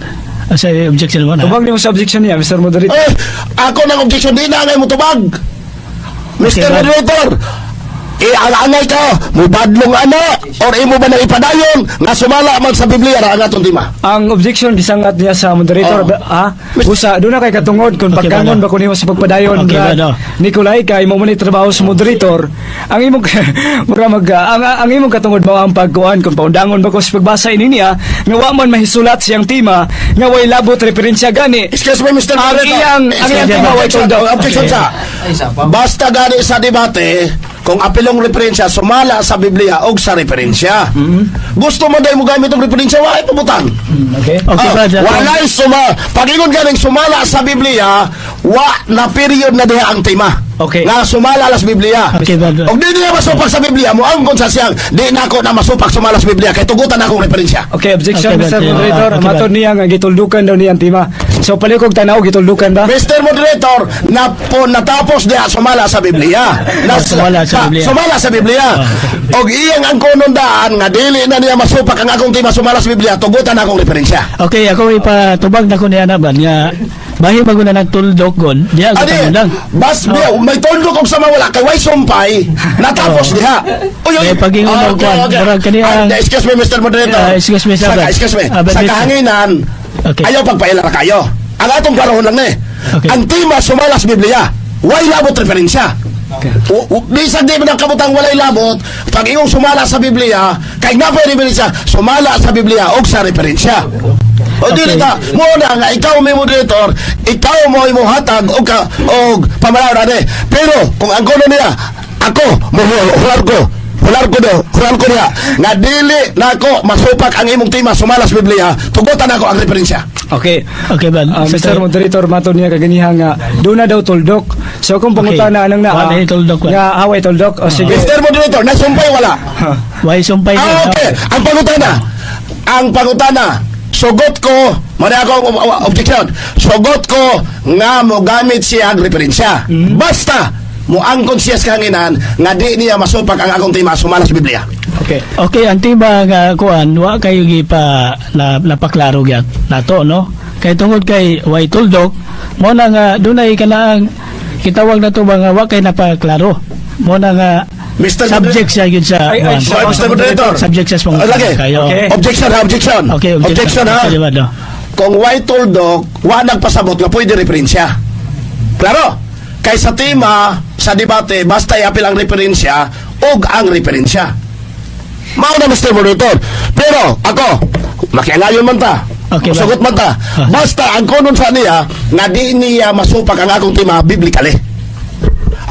Asa objection naman ha?
Tubag nimo sa objection niya, Mr. Moderator.
Eh, ako nang objection, di na ngay mo tubag. Mr.
Okay, bud.
Moderator, eh, angay ka, mubadlong ana, or imo ba nang ipadayon, nga sumala man sa Biblia ra ang atong tema.
Ang objection gisangat niya sa moderator
Oh.
ba, ha? Usa doon na kay katungod kung
Okay,
pagkangon
bano.
ba kuno sa pagpadayon,
Okay,
Brad
bano.
Nicolay, kay mo man trabaho sa moderator ang imong mura mag ang imong katungod mao ang pagkuan kung paundangon ba ko sa pagbasa ini niya nga wa man mahisulat siyang tema nga way labot referensya gani.
Excuse me, Mr.
Ang
Moderator.
iyang tema way
Objection,
tuldok.
objection
Okay.
sa. Basta gani sa debate, kung apilong referensya, sumala sa Biblia o sa referensya. Gusto mo dahil mo gamit ang referensya, wa pabutang.
Okay.
Okay,
Ah,
bud.
walay suma pagingon ganing sumala sa Biblia, wa na period na diha ang tema.
Okay.
Nga sumala sa Biblia.
Okay, bud.
Og di niya masupak sa Biblia mo ang sa siyang di nako na masupak sumala sa Biblia kay tugutan akong referensya.
Okay, objection,
Okay,
Mr.
bud.
Moderator.
Okay,
Matod
bud.
niya nga gituldukan daw niya ang tema. So palikog tanaw, gituldukan ba?
Mr. Moderator, na po natapos diha sumala sa Biblia.
Sumala sa Biblia.
Sumala sa Biblia. Og iyang ang konon daan nga dili na niya masupak ang akong tema sumala sa Biblia, tugutan akong referensya.
Okay, ako ipatubag na ko niya na ba nga bahin bago na nagtuldok gon, diya ako
Ani,
tangundang.
bas biya, may tuldok og sama wala kay way sumpay, natapos diha. Uy, uy.
Eh, pag-ingon
Ah,
og kwan, murag kani
Ah, excuse me, Mr. Moderator.
Ah, excuse me, sir.
Sa, excuse me.
Ah, but
Sa
Mr.
kahanginan,
Okay.
ayaw pagpaila ra kayo. Ang atong panahon lang ni.
Okay.
Ang tema sumala sa Biblia. Way labot referensya. Bisag di man ang kabutang walay labot, pag ingong sumala sa Biblia, kay na pa referensya, sumala sa Biblia og sa referensya. O dili ta, mo na nga ikaw may moderator, ikaw mo imuhatag og ka, og pamalaod ani. Pero kung ang kuno niya, ako mo hular ko niya nga dili nako masupak ang imong tema sumala sa Biblia, tugutan ako ang referensya.
Okay.
Okay ba?
Mr. Moderator, mato niya kaganiha nga doon na daw tuldok. So kung pangutana anang na
Wala tuldok, wala.
nga away tuldok. O sige.
Mr. Moderator, nasumpay wala?
Way sumpay
Ah,
niya.
okay. Ang pangutana, sugot ko, muna ako ang objection. Sugot ko nga mo gamit siya ang referensya. Basta moangkon siya sa kahanginan nga di niya masupak ang akong tema sumala sa Biblia.
Okay.
Okay, ang tema nga kuan wa kayo gipa na napaklaro gyud nato, no? Kay tungod kay way tuldok, mo na nga dunay kanaang kitawag na to ba nga wa kay napaklaro. Mo na nga
Mr.
subject siya gyud sa
Ay, ay,
kuan.
Sorry, Mr. Moderator.
Subject siya sa
Ah, lagi.
kayo.
Okay.
Objection ha, objection.
Okay,
objection ha.
Okay, diba, no?
Kung way tuldok, wa nagpasabot nga pwede referensya. Klaro? Kay sa tema, sa debate, basta iapil ang referensya ug ang referensya. Mao na, Mr. Moderator. Pero ako, makialayon man ta.
Okay,
Sugot man ta.
Ah.
Basta ang kunon sa niya nga di niya masupak ang akong tema biblically.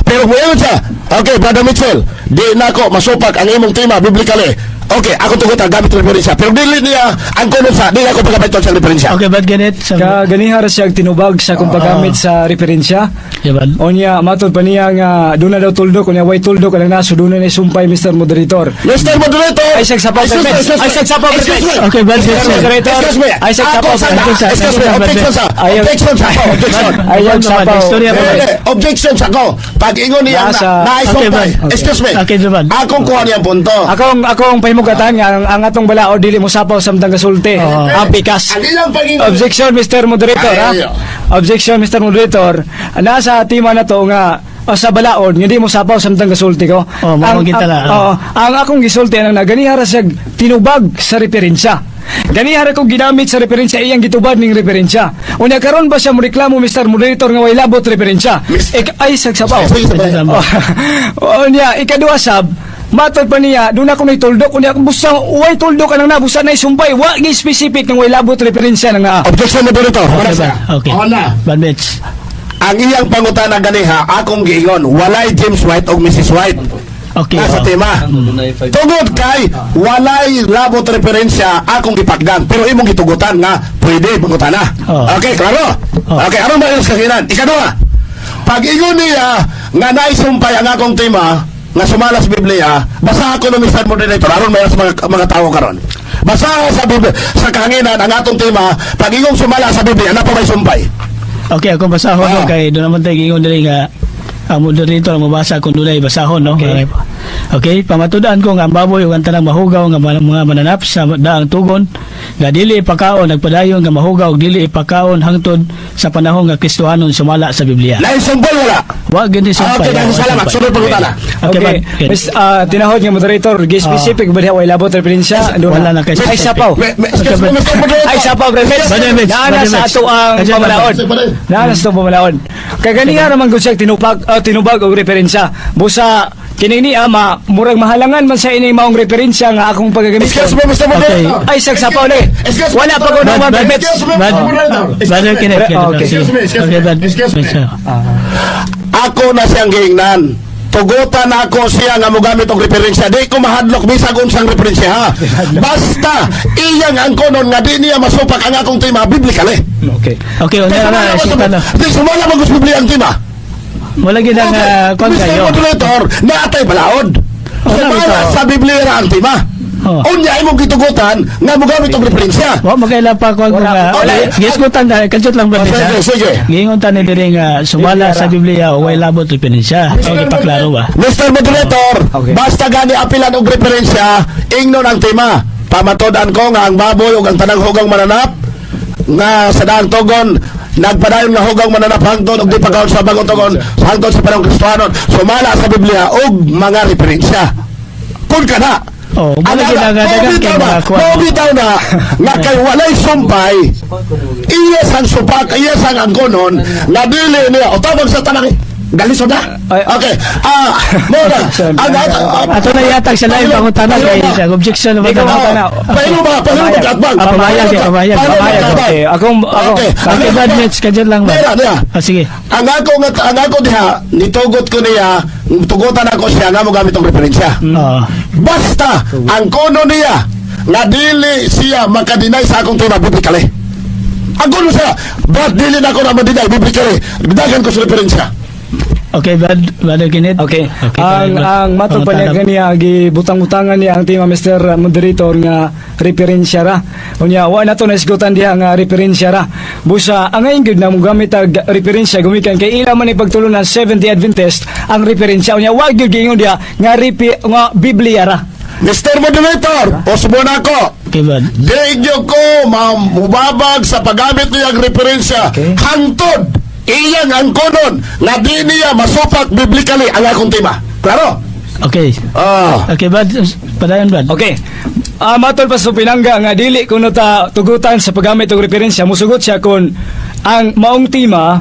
Pero muingon siya, "Okay, Brother Mitchell, di nako masupak ang imong tema biblically. Okay, ako tugot ang gamit referensya." Pero dili niya ang kunon sa, di ako pagkabaton sa referensya.
Okay, ba't ganit? Sa,
Kaganiha ra siya tinubag sa kung paggamit sa referensya.
Diba?
Onya matod pa niya nga doon na daw tuldok, unya way tuldok anang naso doon na sumpay, Mr. Moderator.
Mr. Moderator!
Ay, sagsapaw,
Excuse me,
Permit.
excuse me.
Ay, sagsapaw, Permit.
Excuse me.
Okay, but
Excuse me.
Moderator.
Excuse me.
Ay, sagsapaw,
Ako sa
Permit.
Excuse me. Objection sa.
Ayaw.
Objection sa ako. Objection.
Ayaw
Ano
sapaw.
naman, istorya pa.
Hindi, objection sa ako. Pag ingon niya na,
Okay,
naisumpay.
ba?
Excuse me.
Okay, Juban.
Akong kuha niyang punto.
Akong pahimugatan nga ang atong balaod dili mo sapaw samtang gasulti.
Oo.
Ang pikas.
Ang ilang pag-ingon.
Objection, Mr. Moderator, ha?
Ay, ay.
Objection, Mr. Moderator. Nasa tema na to nga o sa balaod, hindi mo sapaw samtang gasulti ko.
Oh, mao
Ang-
kita
ang-
na.
Oo, ang akong gisulti ang naganiha ra siya tinubag sa referensya. Ganiha ra ko ginamit sa referensya iyang gitubad ning referensya. Unya karon ba siya moreklamo, Mr. Moderator, nga way labot referensya? Ay sagsapaw.
Sige, sige.
Oh, niya, ikaduha sab, matod pa niya, doon ako may tuldok, unya busa way tuldok anang nabusa na isumpay, wa gi specific ng way labot referensya nang naa.
Objection, Moderator.
Okay,
Wala
ba?
siya.
Okay.
Oo na.
Bad Mitch.
Ang iyang pangutana ganiha, akong giingon, walay James White o Mrs. White.
Okay.
Nasa
oh.
tema.
Dunay five.
Tungod kay walay labot referensya akong gipakdan pero imong gitugutan nga pwede pangutana.
Oh.
Okay, klaro.
Oh.
Okay, aron ba sa kakinan? Ikaduha. Pag ingon niya nga naisumpay ang akong tema nga sumala sa Biblia, basa ako ng Mr. Moderator aron mayroon sa mga tao karon. Basa sa Biblia, sa kahanginan ang atong tema, pag ingong sumala sa Biblia, na pa may sumpay?
Okay, akong basahon no
Ah.
kay doon naman tayo giingon diri nga ang moderator ang mabasa kung dunay basahon, no.
Okay.
Okay, pamatud-an ko nga ang baboy ug ang tanang mahugaw nga mga mananap sa daang tugon nga dili ipakaon nagpadayon nga mahugaw ug dili ipakaon hangtod sa panahon nga Kristohanon sumala sa Biblia.
Naisumpay wala?
Wa gyud ni sumpay.
Okay,
wa
salamat.
sumpay.
Sunod pangutana.
Okay,
Okay,
bad.
Miss, tinahod nga moderator, gi specific ba diha way labot referensya? Doon
Wala na kay
Ay sapaw.
Excuse me, Mr. Moderator.
Ay sapaw, Bremets.
Brother Mitch,
Naana
Brother
sa
Mitch.
ato ang
Kasi
pamalaod. Naana sa atong pamalaod. Kaganiha naman gud siya tinubag og referensya. Busa kini ni ama murag mahalangan man sa ini maong referensya nga akong pagagamit.
Excuse me, Mr. Moderator.
Ay sagsapaw na.
Excuse me,
Wala pa ko
Mr.
naman,
Brad,
Bremets.
Excuse me,
Brad,
Mr. Moderator.
Brother Kenneth, Kenneth,
Okay.
sige.
Excuse me, excuse me.
Okay, Brad.
Excuse me.
Mitch, ah.
Ako na siyang giingnan. Tugutan ako siya nga mogamit og referensya. Di ko mahadlok bisag unsang referensya ha. Basta iyang ang konon nga di niya masupak ang akong tema biblically.
Okay.
Okay,
Di
unya na
sumala
sige
man
na.
Di sumala man sa Biblia ang tema.
Wala gid ang kuan
Mr.
kayo.
Moderator, naatay balaod.
Oh,
Sumala
bitaw.
sa Biblia ra ang tema.
Oh.
Unya imong gitugutan nga mogamit og referensya.
Wa magaila pa ko
Wala.
nga.
Wala.
Gisgutan na kansot lang ba
Sige,
siya?
sige.
Giingon ta ni diri nga sumala sa Biblia o way labot referensya. O ipaklaro ba?
Mr. Moderator,
Okay.
basta gani apilan og referensya, ingnon ang tema. Pamatod-an ko nga ang baboy ug ang tanang hugang mananap nga sa daang togon nagpadayon nga hugang mananap hangtod og di pagkaon sa bagong togon hangtod sa panahong Kristohanon sumala sa Biblia og mga referensya. Kun ka na.
Oh, wala
Ang-
gid ang daghang kay
Mobitaw na,
mga kuan.
mobitaw na nga kay walay sumpay, iyas ang supak, iyas ang angkonon, nga dili niya, o tabang sa tanang. Galisod na.
Ay,
Okay. Ah, mo na. Ang
Ato na yatag sa lain pangutana kay sa objection naman.
Di ko
na.
mangutana.
Pahilo ba? Pahilo ba kaatbang?
Ah, pamayag, eh, pamayag,
Pamayag, okay. Ako.
Okay.
Okay, Brad Mitch, kadyan lang ba?
Dira, dira.
Ah, sige.
Ang ako diha, nitugot ko niya, tugutan ako siya nga mo gamit ang referensya.
Oo.
Basta ang kuno niya nga dili siya makadeny sa akong tema biblically. Ang kuno siya, but dili na ako na madeny biblically. Daghan ko sa referensya.
Okay, Brad Kenneth.
Okay.
Okay,
Ang
Brad.
ang matod pa niya
Pangutana.
kaniya gibutang-utangan niya ang tema, Mr. Moderator, nga referensya ra. Unya wa na to naisgutan diha nga referensya ra. Busa angay gyud na mo gamit og referensya gumikan kay ila man ipagtulon ng Seventh-day Adventist ang referensya. Unya wa gyud giingon diha nga repi, nga Biblia ra.
Mr. Moderator, usbon ako.
Okay, Brad.
Di ko mamubabag sa paggamit niyang referensya.
Okay.
Hangtod, iyang ang kunon nga di niya masupak biblically ang akong tema. Klaro?
Okay.
Ah.
Okay, Brad. Padayon, Brad.
Okay. Ah, matol pa sa pinangga nga dili kuno ta tugutan sa paggamit og referensya, musugot siya kon ang maong tema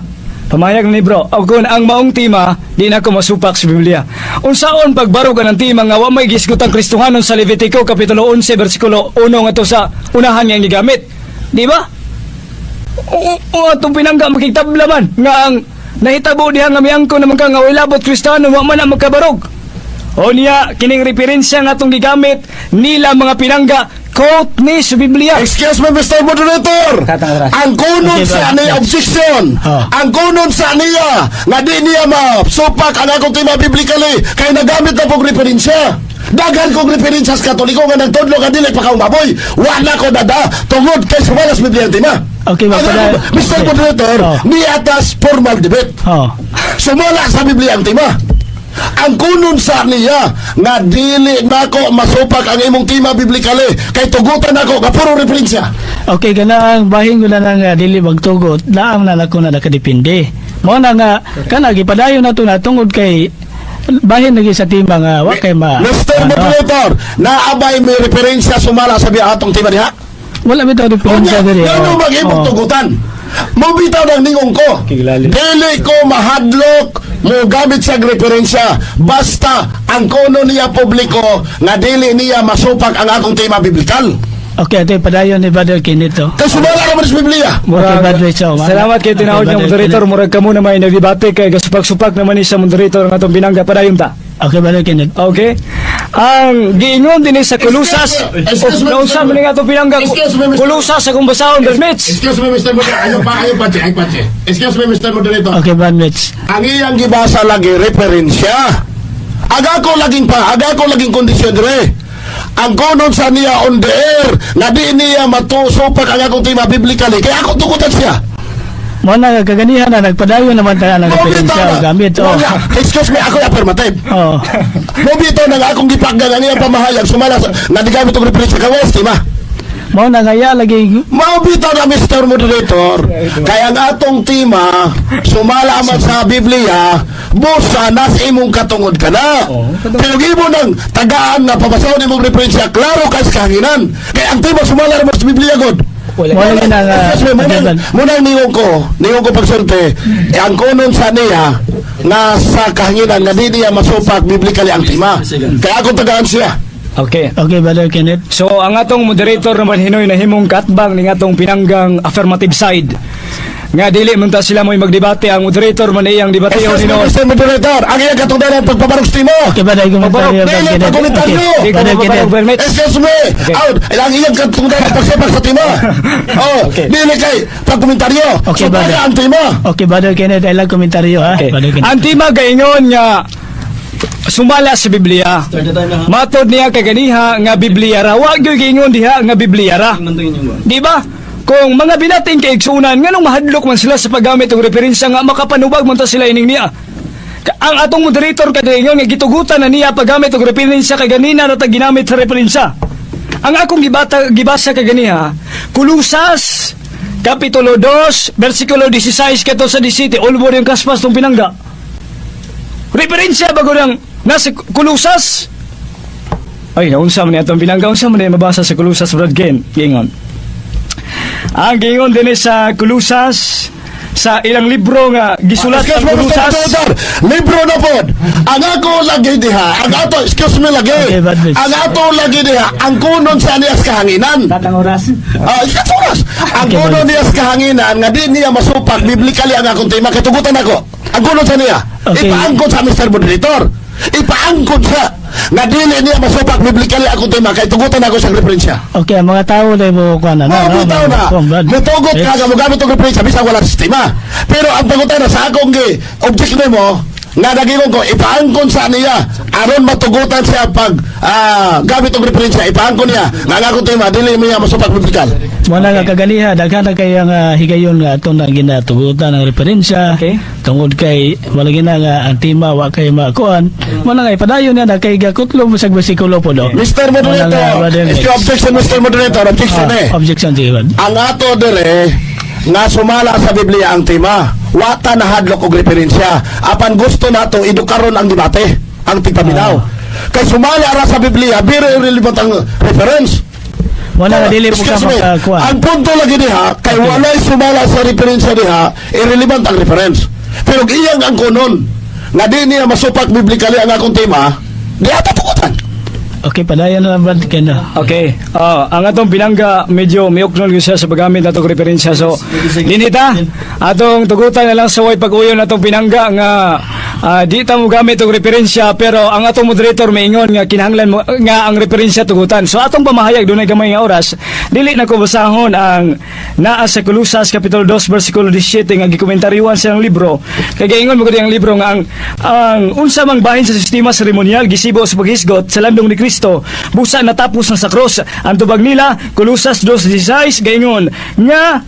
pamayag ni bro o kung ang maong tema di na ko masupak sa Biblia. Unsaon pagbarog ang tema nga wa may gisgutang Kristohanon sa Levitico kapitulo 11 bersikulo 1 ngadto sa unahan nga gigamit? Di ba? Oo, oo, atong pinangga makigtabla man nga ang nahitabo diha nga miangko naman ka nga way labot Kristiyano, wa man ang magkabarog. O niya, kining referensya nga atong gigamit nila mga pinangga, quote ni sa Biblia.
Excuse me, Mr. Moderator.
Katang oras.
Ang kunon
Okay,
sa
ba?
niya objection.
Oh.
Ang kunon sa niya nga di niya masupak ang akong tema biblically kay nagamit na pong referensya. Daghan kong referensya sa Katoliko nga nagtudlo nga dili pa kaumaboy. Wala ko dada tungod kay sumala sa Biblia ang tema.
Okay,
Ang
mapada-
Mr.
okay.
Moderator,
Oh.
ni atas formal debate.
Oh.
Sumala sa Biblia ang tema. Ang kunon sa niya nga dili nako masupak ang imong tema biblically kay tugutan ako nga puro referensya.
Okay, kana ang bahin ko na nga dili magtugot, naam na nako na nakadepende. Mao na nga kana gipadayon nato na tungod kay bahin lagi sa tema nga wa kay ma.
Mr.
ano,
Moderator, naabay may referensya sumala sa biya atong tema diha.
Wala bitaw referensya
Unya,
diri.
ngano
Oh.
mag-imong
Oh.
tugutan? Mubitaw ng ningong ko.
Kiglali.
Dili ko mahadlok mo gamit sa referensya basta ang kuno niya publiko nga dili niya masupak ang akong tema biblikal.
Okay, ito padayon ni Brother Kenneth. Oh.
Kay sumala naman sa Biblia.
Okay, Brad Rachel.
Salamat kay tinawag
Okay,
nga
Brother
moderator,
Kenneth.
murag kamo na may nagdebate kay gasupak-supak naman ni sa moderator ang atong binangga, padayon ta.
Okay, Brother Kenneth.
Okay? Ang giingon din sa Kulusas.
Excuse me,
Naunsa man nga atong pinangga
Excuse me, Mr.
Kulusas akong basahon, Brad Mitch.
Excuse me, Mr. Moderator. Ayaw pa, ayaw pa, che, ayaw pa, che. Excuse me, Mr. Moderator.
Okay, Brad Mitch.
Ang iyang gibasa lagi, referensya. Aga ko laging pa, aga ko laging kondisyon dire. Ang konon sa niya on the air, nga di niya matusupak ang akong tema biblically. Kaya ako tugutan siya.
Mao na nga kaganihan na nagpadayon naman tayo ng referensya o gamit. Oh.
Wala. Excuse me, ako yung affirmative.
Oh.
Mobito nang akong gipaggan ang iyang pamahayag sumala sa, nga di gamit og referensya ka West, ma.
Mao na nga ya lagi
Mabitaw na, Mr. Moderator, kaya ang atong tema, sumala man sa Biblia, busa nas imong katungod ka na. Pero imo nang tagaan nga pabasahon imong referensya, klaro kay sa kahanginan. Kaya ang tema sumala naman sa Biblia god.
Mao lagi na nga
Excuse me, munang ningong ko pagsulti, eh, ang kunon sa niya, nga sa kahanginan nga di niya masupak biblically ang tema. Kaya akong tagaan siya.
Okay.
Okay, Brother Kenneth.
So ang atong moderator naman hinoy na himong katbang ning atong pinanggang affirmative side. Nga dili man ta sila mo'y magdebate, ang moderator man iyang debate
Excuse me,
hinuon.
Mr. Moderator, ang iyang katungdanan pagpabarog sa timo.
Okay, Brother komentaryo,
Dili,
Brother Kenneth.
pagkomentaryo.
Okay,
Di ko
Brother
mapabarog,
Kenneth.
Brad Mitch.
Excuse me.
Okay.
Out. Ang iyang katungdanan pagsipak sa tema. Oh,
Okay.
dili kay pagkomentaryo.
Okay,
So,
brother.
ang tema.
Okay, Brother Kenneth, I lang komentaryo ha.
Okay.
Brother Kenneth.
Ang tema gaingon nga sumala sa Biblia.
Start na tayo na ha.
Matod niya kaganiha nga Biblia ra. Wa gyud giingon diha nga Biblia ra.
Mantuin yung ba?
Di ba? Kung mga binating kaigsunan, nganong mahadlok man sila sa paggamit og referensya nga makapanubag man ta sila ining niya. Ang atong moderator kagaingon nga gitugutan na niya paggamit og referensya kay ganina na ta ginamit sa referensya. Ang akong gibasa kaganiha, Kulusas Kapitulo 2, versikulo 16 kato sa 17, ulbor yung kaspas tong pinangga. Referensya bago ng nasa Kulusas. Ay, naunsa man ni atong pinangga, unsa man ni mabasa sa Kulusas, Brad Ken? Giingon. Ang giingon din sa Kulusas sa ilang libro nga gisulat
Excuse
ang
me, Mr.
Kulusas.
Moderator. Libro na pod. Ang ako lagi diha, ang ato, excuse me lagi.
Okay, bad bitch.
Ang ato lagi diha, ang kunon sa niyas kahanginan.
Tatang oras.
Ah, ikat oras. Ang
Okay,
kunon
bad.
niya sa kahanginan nga di niya masupak biblically ang akong tema kay tugutan ako. Ang kunon sa niya.
Okay.
Ipaangkon sa Mr. Moderator. Ipaangkon sa nga dili niya masupak biblically akong tema kay tugutan ako sa referensya.
Okay, ang mga tao na mo kuan na.
Mo bitaw na. Mutugot ka nga mogamit og referensya bisan wala sistema. Pero ang pangutana sa akong gi object nimo nga nagingon ko ipaangkon sa niya aron matugutan siya pag gamit og referensya, ipaangkon niya nga ang akong tema dili niya masupak biblikal.
Wala nga kaganiha, daghan na kay ang higayon nga ato na ginatugutan ang referensya.
Okay.
Tungod kay wala gina nga ang tema wa kay makuan. Wala nga ipadayon niya na kay gakutlom sa bersikulo po do.
Mr.
Wala nga,
Moderator,
brother
if
Mitch.
you objection, Mr. Moderator, objection eh.
Objection sige brad.
Ang ato dire nga sumala sa Biblia ang tema, wata na hadlok og referensya. Apan gusto nato edukaron ang debate, ang tigpaminaw. Kay sumala ra sa Biblia, very irrelevant ang reference.
Wala nga dili po ka
Excuse me,
makakuan.
ang punto lagi diha, kay walay sumala sa referensya diha, irrelevant ang reference. Pero iyang ang kunon, nga di niya masupak biblically ang akong tema, di ata tugutan.
Okay, padayon na lang brad kay na.
Okay. Ang atong pinangga medyo miuknol gyud siya sa paggamit natong referensya. So, dinita atong tugutan na lang sa way pag-uyon atong pinangga nga di ta mo gamit og referensya, pero ang atong moderator maingon nga kinahanglan mo nga ang referensya tugutan. So atong pamahayag, dunay gamay nga oras, dili na ko basahon ang naa sa Kulusas kapitulo 2 bersikulo 17 nga gikomentaryuan sa iyang libro. Kay gaingon mo gud ang libro nga ang unsa mang bahin sa sistema seremonial gisibo sa paghisgot sa landong ni Kristo busa natapos na sa cross. Ang tubag nila, Kulusas 2:16, gaingon nga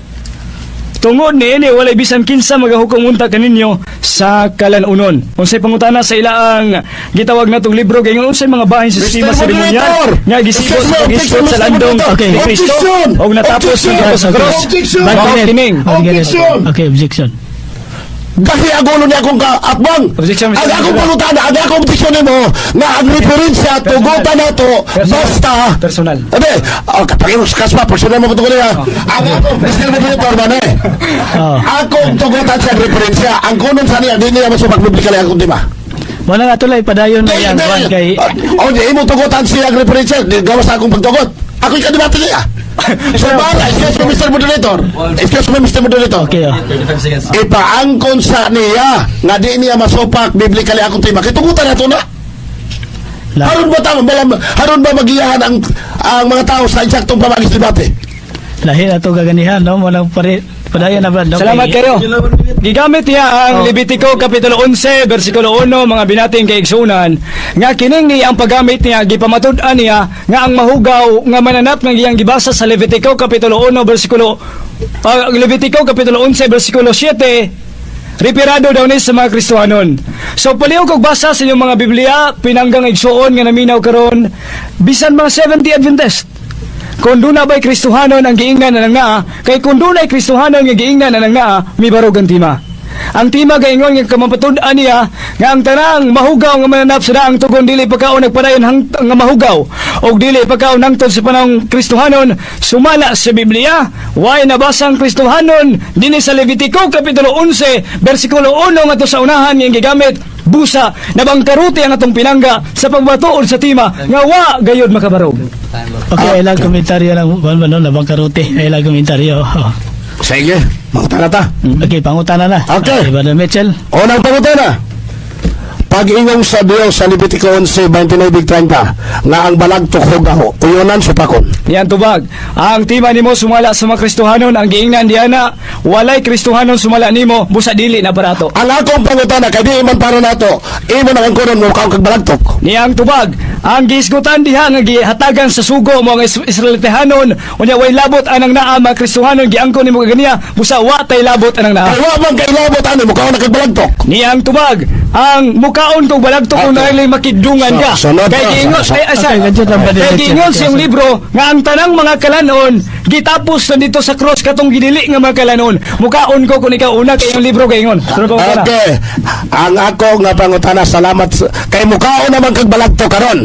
tungod niini walay bisan kinsa magahukom unta kaninyo sa kalanunon. Unsay pangutana sa ilaang gitawag natong libro, gaingon unsay mga bahin sa sistema
Mr.
seremonial
Moderator!
nga gisibo
Excuse
sa
me,
paghisgot
objection,
sa
Mr.
landong
Moderator!
ni Kristo
Objection!
og natapos
Objection!
na sa cross?
Objection!
Mao kining
Objection!
Okay, objection.
Kasi ang ulo niya akong kaatbang.
Objection, Mr.
Ang akong
Moderator.
pangutana, ang akong objection nimo nga ang referensya tugutan nato
Personal.
basta
Personal.
Ade, oh, kapag kaspa personal mo ko niya. Ang akong Mr. Moderator man eh.
Oh.
Akong tugutan sa referensya, ang kunon sa niya di niya masupak biblically akong tema.
Wala nga tulay padayon na yang kuan kay
Oh, di imo tugutan siya ang referensya, di gawas sa akong pagtugot. Ako ikadebate niya. So, bala, excuse me, Mr. Moderator. Excuse me, Mr. Moderator.
Okay. Oh.
35 seconds.
Ipaangkon sa niya nga di niya masupak biblically akong tema. Kay tugutan nato na. Haron ba tama balam, haron ba magiyahan ang mga tao sa eksaktong pamagi sa debate?
Lahi na to gaganihan no, walang pare padayon na brad. No?
Salamat
Kay-
kayo. Gigamit niya ang Levitico Kapitulo 11 versikulo 1, mga binating kaigsunan, nga kining niya ang paggamit niya, gipamatud-an niya nga ang mahugaw nga mananap nga iyang gibasa sa Levitico Kapitulo 1 versikulo Levitico Kapitulo 11 versikulo 7 referado daw ni sa mga Kristohanon. So palihog og basa sa inyong mga Biblia, pinanggang igsuon nga naminaw karon, bisan mga 70 Adventist. Kung duna ba'y Kristohanon ang giingnan anang naa, kay kung dunay Kristohanon nga giingnan anang naa, mibarog ang tima. Ang tima gaingon nga kamapatud-an niya nga ang tanang mahugaw nga mananap sa daang tugon dili pagkaon nagpadayon nga mahugaw og dili pagkaon hangtod sa panahong Kristohanon sumala sa Biblia. Way nabasa ang Kristohanon dinhi sa Levitico kapitulo 11 bersikulo 1 ngadto sa unahan nga gigamit busa nabangkarote ang atong pinangga sa pagbatuod sa tima nga wa gayod makabarog.
Okay, ilang komentaryo lang kuan ba no, labang karote. Ilang komentaryo. Oh.
Sige, mangutana ta.
Okay, pangutana na.
Okay.
Brother Mitchell.
Unang pangutana. Pag-ingong sa Dios sa Levitico 11:29-30 nga ang balagtok hugaw, uyonan supakon.
Yan tubag. Ang tima nimo sumala sa mga Kristohanon, ang giingnan diana, walay Kristohanon sumala nimo, busa dili na barato.
Ang akong pangutana kay di man para nato, imo na ang kunon mo kang kag balagtok.
Niyang tubag, ang gihisgutan diha nga gihatagan sa sugo mo ang Israelitahanon, unya way labot anang naa mga Kristohanon, giangkon nimo kaganiya, busa wa tay labot anang naa.
Kay wa man kay labot ani mo na kag balagtok.
Niyang tubag, ang mukaon kog balagtok kung nailay makidungan ka.
Sunod
Kay
na,
giingon ay asa.
Okay, ganyan lang, brother
Kay
Mitchell.
giingon sa iyong libro nga ang tanang mga kalanon gitapos na dito sa cross katong gidili nga mga kalanon. Mukaon ko kung ikaw una kay iyong libro gaingon. Sunod pa ko na.
Okay. Ang ako nga pangutana, salamat kay mukhaon naman kag balagtok karon.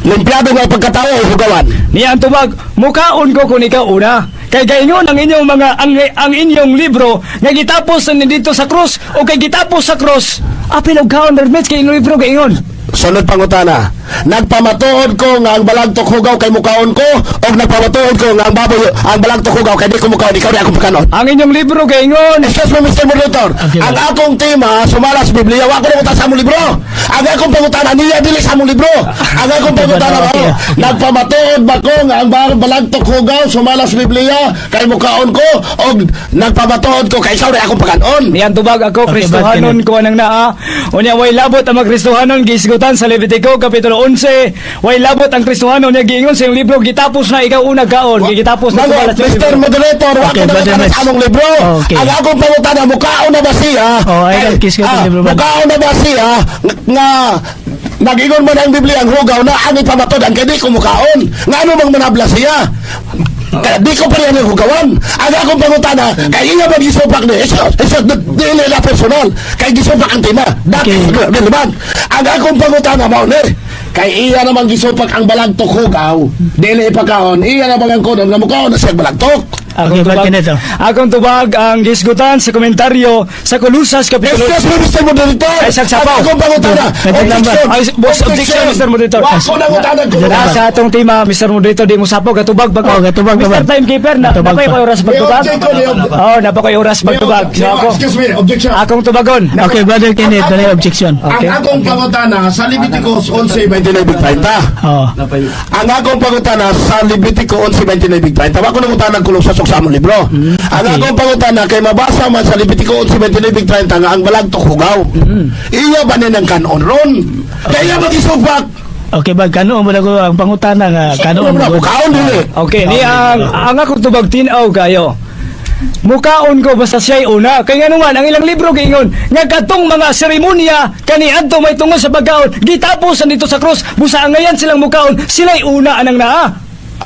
Limpiado nga pagkatao o hugawan?
Niya ang tubag, mukaon ko kung ikaw una. Kay gaingon ang inyong mga ang inyong libro nga gitapos na dito sa krus o kay gitapos sa krus. Apil og kaon, Brad Mitch, kay inyong libro gaingon.
Sunod pangutana. Nagpamatuod ko nga ang balagtok hugaw kay mukaon ko o nagpamatuod ko nga ang baboy ang balagtok hugaw kay di ko mukaon, ikaw di akong pakanon.
Ang inyong libro gaingon.
Excuse me, Mr. Moderator.
Okay,
Ang akong tema sumala sa Biblia, wa ko na sa among libro. Ang akong pangutana niya dili sa among libro. Ang akong pangutana
okay,
mao, nagpamatuod ba ko nga ang balagtok hugaw sumala sa Biblia kay mukaon ko o nagpamatuod ko kay ikaw di akong pakanon?
Niyan tubag ako,
Okay,
Kristohanon
Brad
ko anang naa. Unya way labot ang mga Kristohanon gihisgutan sa Levitico kapitulo 11. Way labot ang Kristohanon niya giingon sa iyong libro gitapos na ikaw una kaon, gitapos na
Mango,
sumala sa iyong
Mr.
libro.
Moderator, wa
Okay,
ko na
Brother
sa
Mitch.
among libro.
Okay.
Ang akong pangutana, mukaon na ba siya?
Oh, ay,
Kay-
kiss ko itong libro ba?
Mukaon na ba siya nga nag-ingon man ang Biblia ang hugaw na ang ipamatod ang kay di ko mukaon? Nga ano bang manabla siya? Kaya di ko pa rin ang hugawan. Ang akong pangutana, kay iya man gisupak ni, eso, dili na personal. Kay gisupak ang tema. That is relevant. Ang akong pangutana, mao ni, kay iya naman gisupak ang balagtok hugaw, dili ipakaon, iya naman ang konon nga mukaon na siya balagtok.
Okay, Brad Kenneth, oh.
Akong tubag ang gisgutan sa komentaryo sa Kolusas kapitulo
Excuse me, Mr. Moderator.
Ay, sagsapaw.
Ang akong pangutana,
Pwede lang ba?
objection.
Ay, boss, objection, Mr. Moderator.
Wa ko nangutana ko.
Pwede lang ba?
Sa atong tema, Mr. Moderator, di mo sapaw, gatubag ba ko?
Oh, gatubag ba
Mr.
ba?
Timekeeper, na,
Gatubag
napay
pa.
ko'y oras pagtubag?
May objection, may objection.
Oh, napay oras pagtubag. So ako,
Excuse me, objection.
akong tubagon.
Okay, Brother Kenneth, dali objection.
Okay.
Ang akong pangutana sa Leviticus 11:29-30.
Oh.
Napay
Ang akong pangutana sa Levitico 11:29-30. Wa ko nangutana kulong sa sa among libro. Ang akong pangutana kay mabasa man sa Levitico 11:29-30 nga ang balagtok hugaw. Iya ba ni ng kanon ron? Kaya magisupak.
Okay ba kanoon mo na ko ang pangutana nga kanoon
Ano
mo.
kaon dili.
Okay, ni ang akong tubag tin-aw kayo. Mukaon ko basta siya'y una. Kay nga naman, ang ilang libro giingon, nga katong mga seremonya kaniadto may tungod sa pagkaon, gitapos dito sa krus, busa angayan silang mukaon, sila'y una anang naa.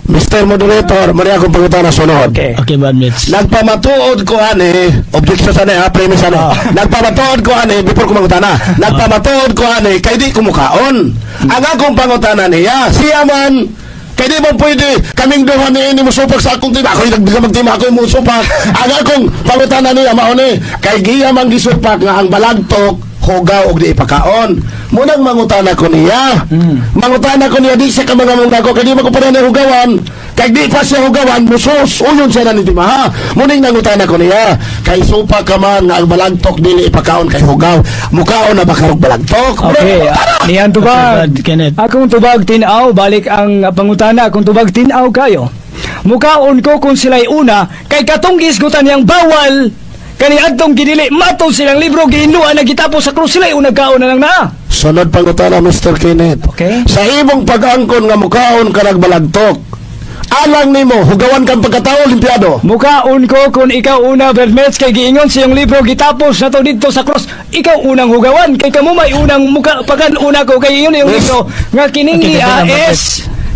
Mr. Moderator, mali akong pangutana sunod.
Okay.
Okay, Brad Mitch.
Nagpamatuod ko ani, objection sana ha, premise ani. Nagpamatuod ko ani before ko mangutana. Nagpamatuod ko ani kay di ko mukaon. Ang akong pangutana niya, siya man kay di mo pwede kaming duha ni ini musupak sa akong tima. Ako yung magtima ako musupak. Ang akong pangutana niya mao ni kay giya man gisupak nga ang balagtok hugaw og di ipakaon. Munang mangutana ko niya. Mangutana ko niya di siya ka mga mong ko kay di man ko pareha ni hugawan. Kay di pa siya hugawan, musus, uyon siya na ni timaha. Muning nangutana ko niya, kay supa ka man nga ang balagtok dili ipakaon kay hugaw. Mukaon na ba karog balagtok?
Okay, niyan
Okay,
tubag.
Brad Kenneth.
Akong tubag tin-aw, balik ang pangutana, akong tubag tin-aw kayo. Mukaon ko kung sila'y una, kay katong gisgutan niyang bawal, kaniadtong ginili, matong silang libro, giinluan na gitapos sa krus, sila'y unang kaon na lang naa.
Sunod pangutana, Mr. Kenneth.
Okay.
Sa imong pag-angkon nga mukaon ka balagtok, alang nimo hugawan kang pagkatao limpiado.
Mukaon ko kung ikaw una, Brad Metz, kay giingon sa iyong libro, gitapos na to dito sa cross, ikaw unang hugawan, kay kamo may unang muka, pagan una ko, kay ingon iyong libro, nga kining
Okay,
ni
kasi lang,
AS,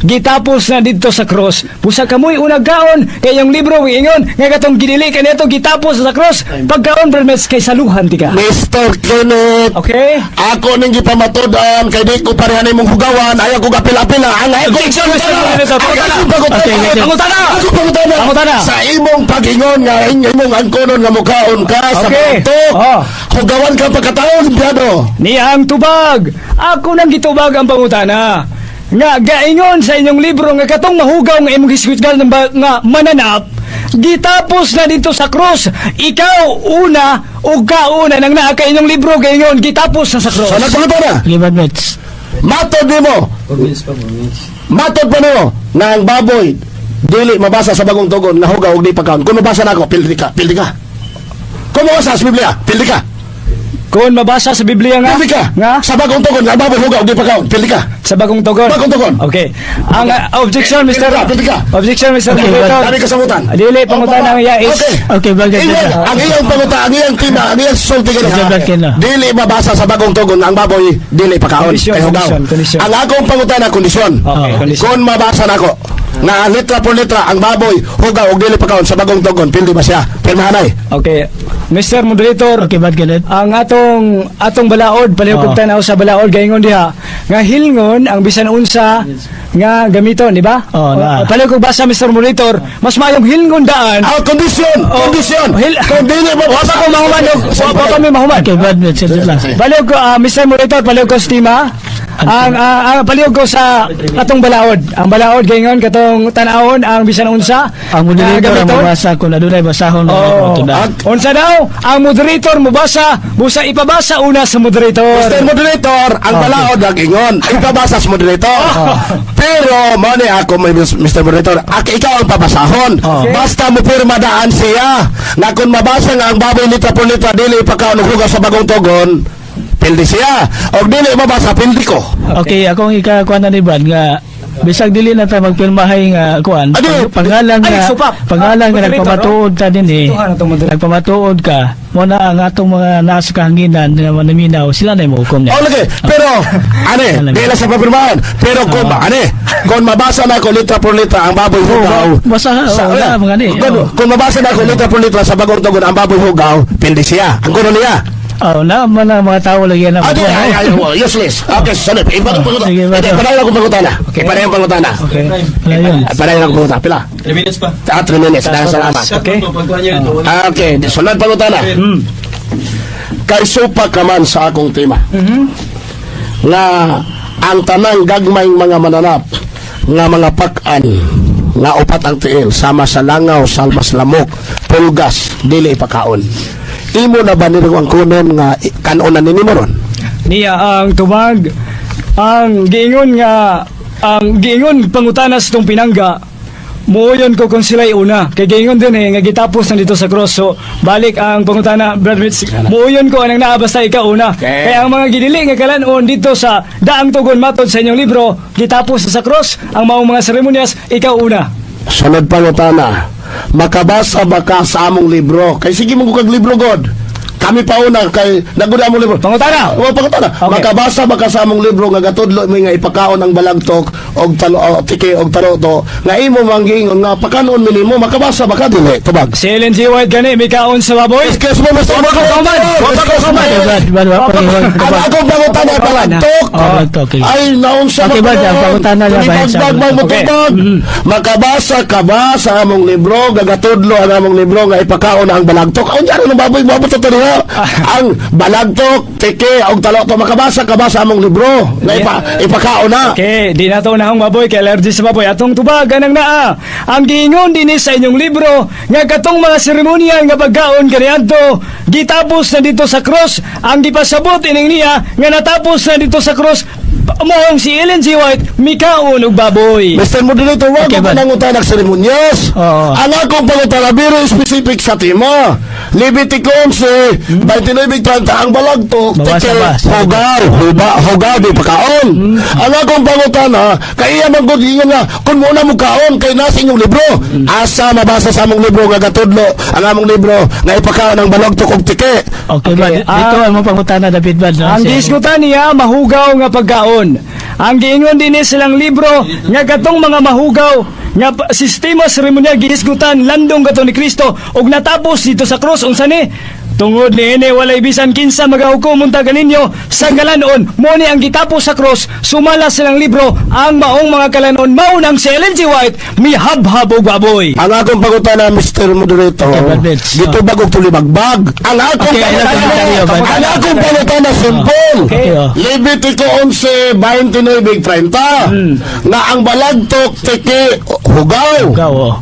gitapos na dito sa cross. Busa kamoy unang kaon, kay iyong libro, giingon, nga katong ginili, kaniadto gitapos sa cross, pagkaon, Brad Metz, kay saluhan ti ka.
Mr. Kenneth,
Okay?
ako ning gipamatudan kay di ko pareha nimong hugawan, ayaw ko gapila-pila. Ang ayaw ko
Objection, Mr. Moderator.
Ang akong pangutana.
Okay.
Pangutana!
Ako pangutana.
Pangutana.
Sa imong pag-ingon nga imong angkonon nga mukaon ka sa
Okay.
balagtok,
Oh.
hugawan kang pagkatao limpiado.
Niya ang tubag. Ako nang gitubag ang pangutana. Nga gaingon sa inyong libro nga katong mahugaw nga imong gisgutan ng nga mananap gitapos na dito sa krus. Ikaw una ug kauna nang naa kay inyong libro gaingon gitapos na sa krus.
Sa nagpangutana,
Okay, Brad Mitch.
matod nimo,
4 minutes pa, 4 minutes.
matod pa nimo nga ang baboy dili mabasa sa bagong tugon nga hugaw og di pagkaon. Kung mabasa nako, pildi ka, pildi ka. Kung mabasa sa Biblia, pildi ka.
Kung mabasa sa Biblia nga
Pildi ka.
nga
Sa bagong tugon nga ang baboy hugaw og di pagkaon, pildi ka.
sa bagong tugon.
Bagong tugon.
Okay. Ang objection, Mr.
Pildi ka, pildi ka.
Objection, Mr.
Okay,
Moderator.
Dami kasabutan.
Dili pangutana ang iya is
Okay.
Okay, Brad
Iyang,
Kenneth.
ang iyang panguta, ang iyang tima, ang iyang sulti
Okay, Brad Kenneth.
dili mabasa sa bagong tugon ang baboy dili pakaon
Kondisyon,
kay hugaw.
kondisyon, kondisyon.
Ang akong pangutana kondisyon.
Okay, kondisyon.
Kung mabasa nako nga litra por litra ang baboy hugaw og dili pakaon sa bagong tugon, pildi ba siya? Pirmahanay.
Okay. Mr. Moderator,
Okay, Brad Kenneth.
Ang atong atong balaod, palihog
Oo.
Kog tanaw sa balaod, gaingon diha nga hilngon ang bisan unsa nga gamiton, di ba?
Oo, na.
Palihog kog basa, Mr. Moderator, mas mayong hilngon daan.
Ah, kondisyon, kondisyon. Kung dili mo
Wa pa ko mahuman, wa pa mi mahuman.
Okay, Brad, Mitchell, lang.
Palihog ko, Mr. Moderator, palihog ko sa tema. Ang palihog ko sa atong balaod. Ang balaod gaingon katong tan-awon ang bisan unsa
Ang moderator
nga
ang
gamiton.
mabasa kung adunay basahon
Oo.
oh. na.
Unsa daw? Ang moderator mobasa, busa ipabasa una sa moderator.
Mr. Moderator, ang balaod ang ingon. Ipabasa sa moderator. Pero, mao ni ako, may Mr. Moderator, ak ikaw ang pabasahon.
Okay.
Basta mo pirma daan siya. Na kung mabasa nga ang baboy litra por litra, dili ipakaon og hugaw sa Bagong Tugon, pildi siya. Og dili mabasa, pildi ko.
Okay, akong ikakuan na ni Brad nga bisag dili na ta magpirmahay nga kuan,
Adi!
pangalan
Ay,
nga
supak.
pangalan
Ah,
nga
moderator,
nagpamatuod ta din eh,
Tuhan atong moderator.
nagpamatuod ka mo na ang atong mga nasa kahanginan nga manaminaw, sila na mo hukom niya.
Oh, lagi. Pero, ane, di lang sa papirmahan. Pero kung, ane, kung mabasa na ako litra por litra ang baboy hugaw,
Basa,
sa,
oh, wala, mga ni.
Kung,
Oh.
kung mabasa na ako litra por litra sa Bagong Tugon ang baboy hugaw, pildi siya. Ang kuno niya.
Oh, na man ang mga tao lagi na.
Adi, ay, ay, oh, useless. Okay, sorry. Iba
Oh, sige,
Hindi,
bato.
padayon akong pangutana. Okay. Padayon pangutana.
Okay. Wala yun.
Padayon akong pangutana. Pila?
3 minutes pa.
Ah, 3 minutes. Dahil salamat.
Okay.
Pagkuhan niya ito.
Ah, okay, sunod pangutana. Kay supa ka man sa akong tema. Nga ang tanang gagmayng mga mananap nga mga pakan nga upat ang tiil sama sa langaw, salmas lamok, pulgas, dili ipakaon. Imo na ba nito ang kunon nga kanon na ninimo ron?
Niya ang tubag, ang giingon pangutanas tong pinangga, muuyon ko kung sila'y una. Kay giingon din eh, nga gitapos na dito sa cross. So, balik ang pangutana, Brad Mitch, muuyon ko anang naa basta ikaw una.
Okay.
Kaya ang mga gidili nga kalanon dito sa Daang Tugon matod sa inyong libro, gitapos na sa cross, ang maong mga seremonyas, ikaw una.
Sunod pangutana, makabasa ba ka sa among libro? Kay sige mo kag libro god. Kami pa una kay naguna among libro.
Pangutana!
O pangutana.
Okay.
Makabasa ba ka sa among libro nga gatudlo mi nga ipakaon ang balagtok og talo o tiki og taroto nga imo manggingon nga pakanon mi nimo, makabasa ba ka dili? Tubag.
Si Ellen G. White gani, may kaon sa baboy.
Excuse mo, Mr. Moderator. Excuse mo.
Okay, Brad, Brad, Brad, Brad,
Ang akong pangutana balagtok.
Oh, balagtok, okay.
Ay, naon sa
Okay, Brad, ang pangutana niya, bahin sa
Tumibagbag mo
Okay.
tubag. Makabasa ka ba sa among libro, gagatudlo ang among libro nga ipakaon ang balagtok? Ang dyan ng baboy, mabot sa niya. Ang balagtok, tiki, og talokto, makabasa ka ba sa among libro nga ipakaon na?
Okay, di na to nahong baboy kay allergy sa baboy. Atong tubagan ang naa. Ang giingon dinhi sa inyong libro nga katong mga seremonya nga pagkaon kaniadto gitapos na dito sa cross. Ang gipasabot ining niya nga natapos na dito sa cross, moong si Ellen G. White mikaon og baboy.
Mr. Moderator, wag
Okay,
ko
Brad.
nangutana ng seremonyas.
Oo.
Ang akong pangutana, very specific sa tema. Levitico 11, 29, 30, ang balagtok,
Mabasa
tiki,
ba?
hugaw, huba, hugaw, di pakaon. Ang akong pangutana, kay iya man gud ingon nga, kung muna mo kaon, kay nasa inyong libro. Asa mabasa sa among libro nga gatudlo, ang among libro nga ipakaon ang balagtok og tiki.
Okay, Brad.
Ah,
Dito ang mga pangutana, David, Brad, no?
Ang gisgutan niya mahugaw nga pagkaon. Ang giingon dinhi silang libro nga katong mga mahugaw nga sistema seremonyal gihisgutan landong kato ni Kristo ug natapos dito sa cross. Unsa ni? Tungod niini walay bisan kinsa magahukom unta kaninyo sa kalanon. Mo ni ang gitapos sa cross sumala silang libro. Ang maong mga kalanon mao nang si Ellen G. White mihabhab og baboy.
Ang akong pangutana, Mr. Moderator,
Okay, Brad Mitch.
gitubag og tulibagbag. Ang akong
Okay,
pangutana,
ayun, ayun,
ang akong pangutana, simple.
Okay, oh.
Levitico 11, 29, 30. Nga ang balagtok, tiki, hugaw.
Ikaw, oh.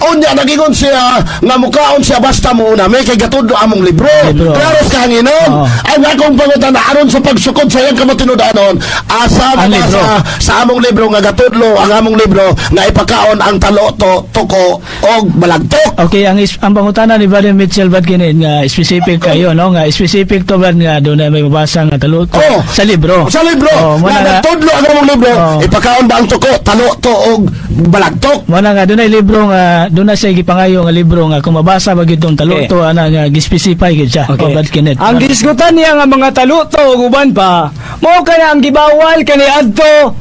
Unya, nagingon siya, nga mukaon siya basta mo una, may kay gatudlo among libro.
Libro.
Klaro sa kahanginon.
Oo.
Ang akong pangutana, aron sa pagsukod sa iyang kamatinudanon, asa
Ang libro.
mabasa sa among libro nga gatudlo, ang among libro nga ipakaon ang taloto, tuko, og balagtok.
Okay, ang pangutana ni Brother Mitchell, Brad kini nga specific kayo, no? Nga specific to, Brad, nga doon na may mabasa nga taluto
Oh.
sa libro.
Sa libro,
Oh, mo
nga
na nga,
nagtudlo ang among libro,
Oo.
ipakaon ba ang tuko, taloto, og balagtok?
mo na nga doon ay libro nga doon na siya gipangayo nga libro nga kung mabasa ba gyud tong taluto ana nga gispecify gyud siya.
Okay.
Oh, Brad Kenneth.
Ang gisgutan niya nga mga taluto ug uban pa, mao kana ang gibawal kaniadto.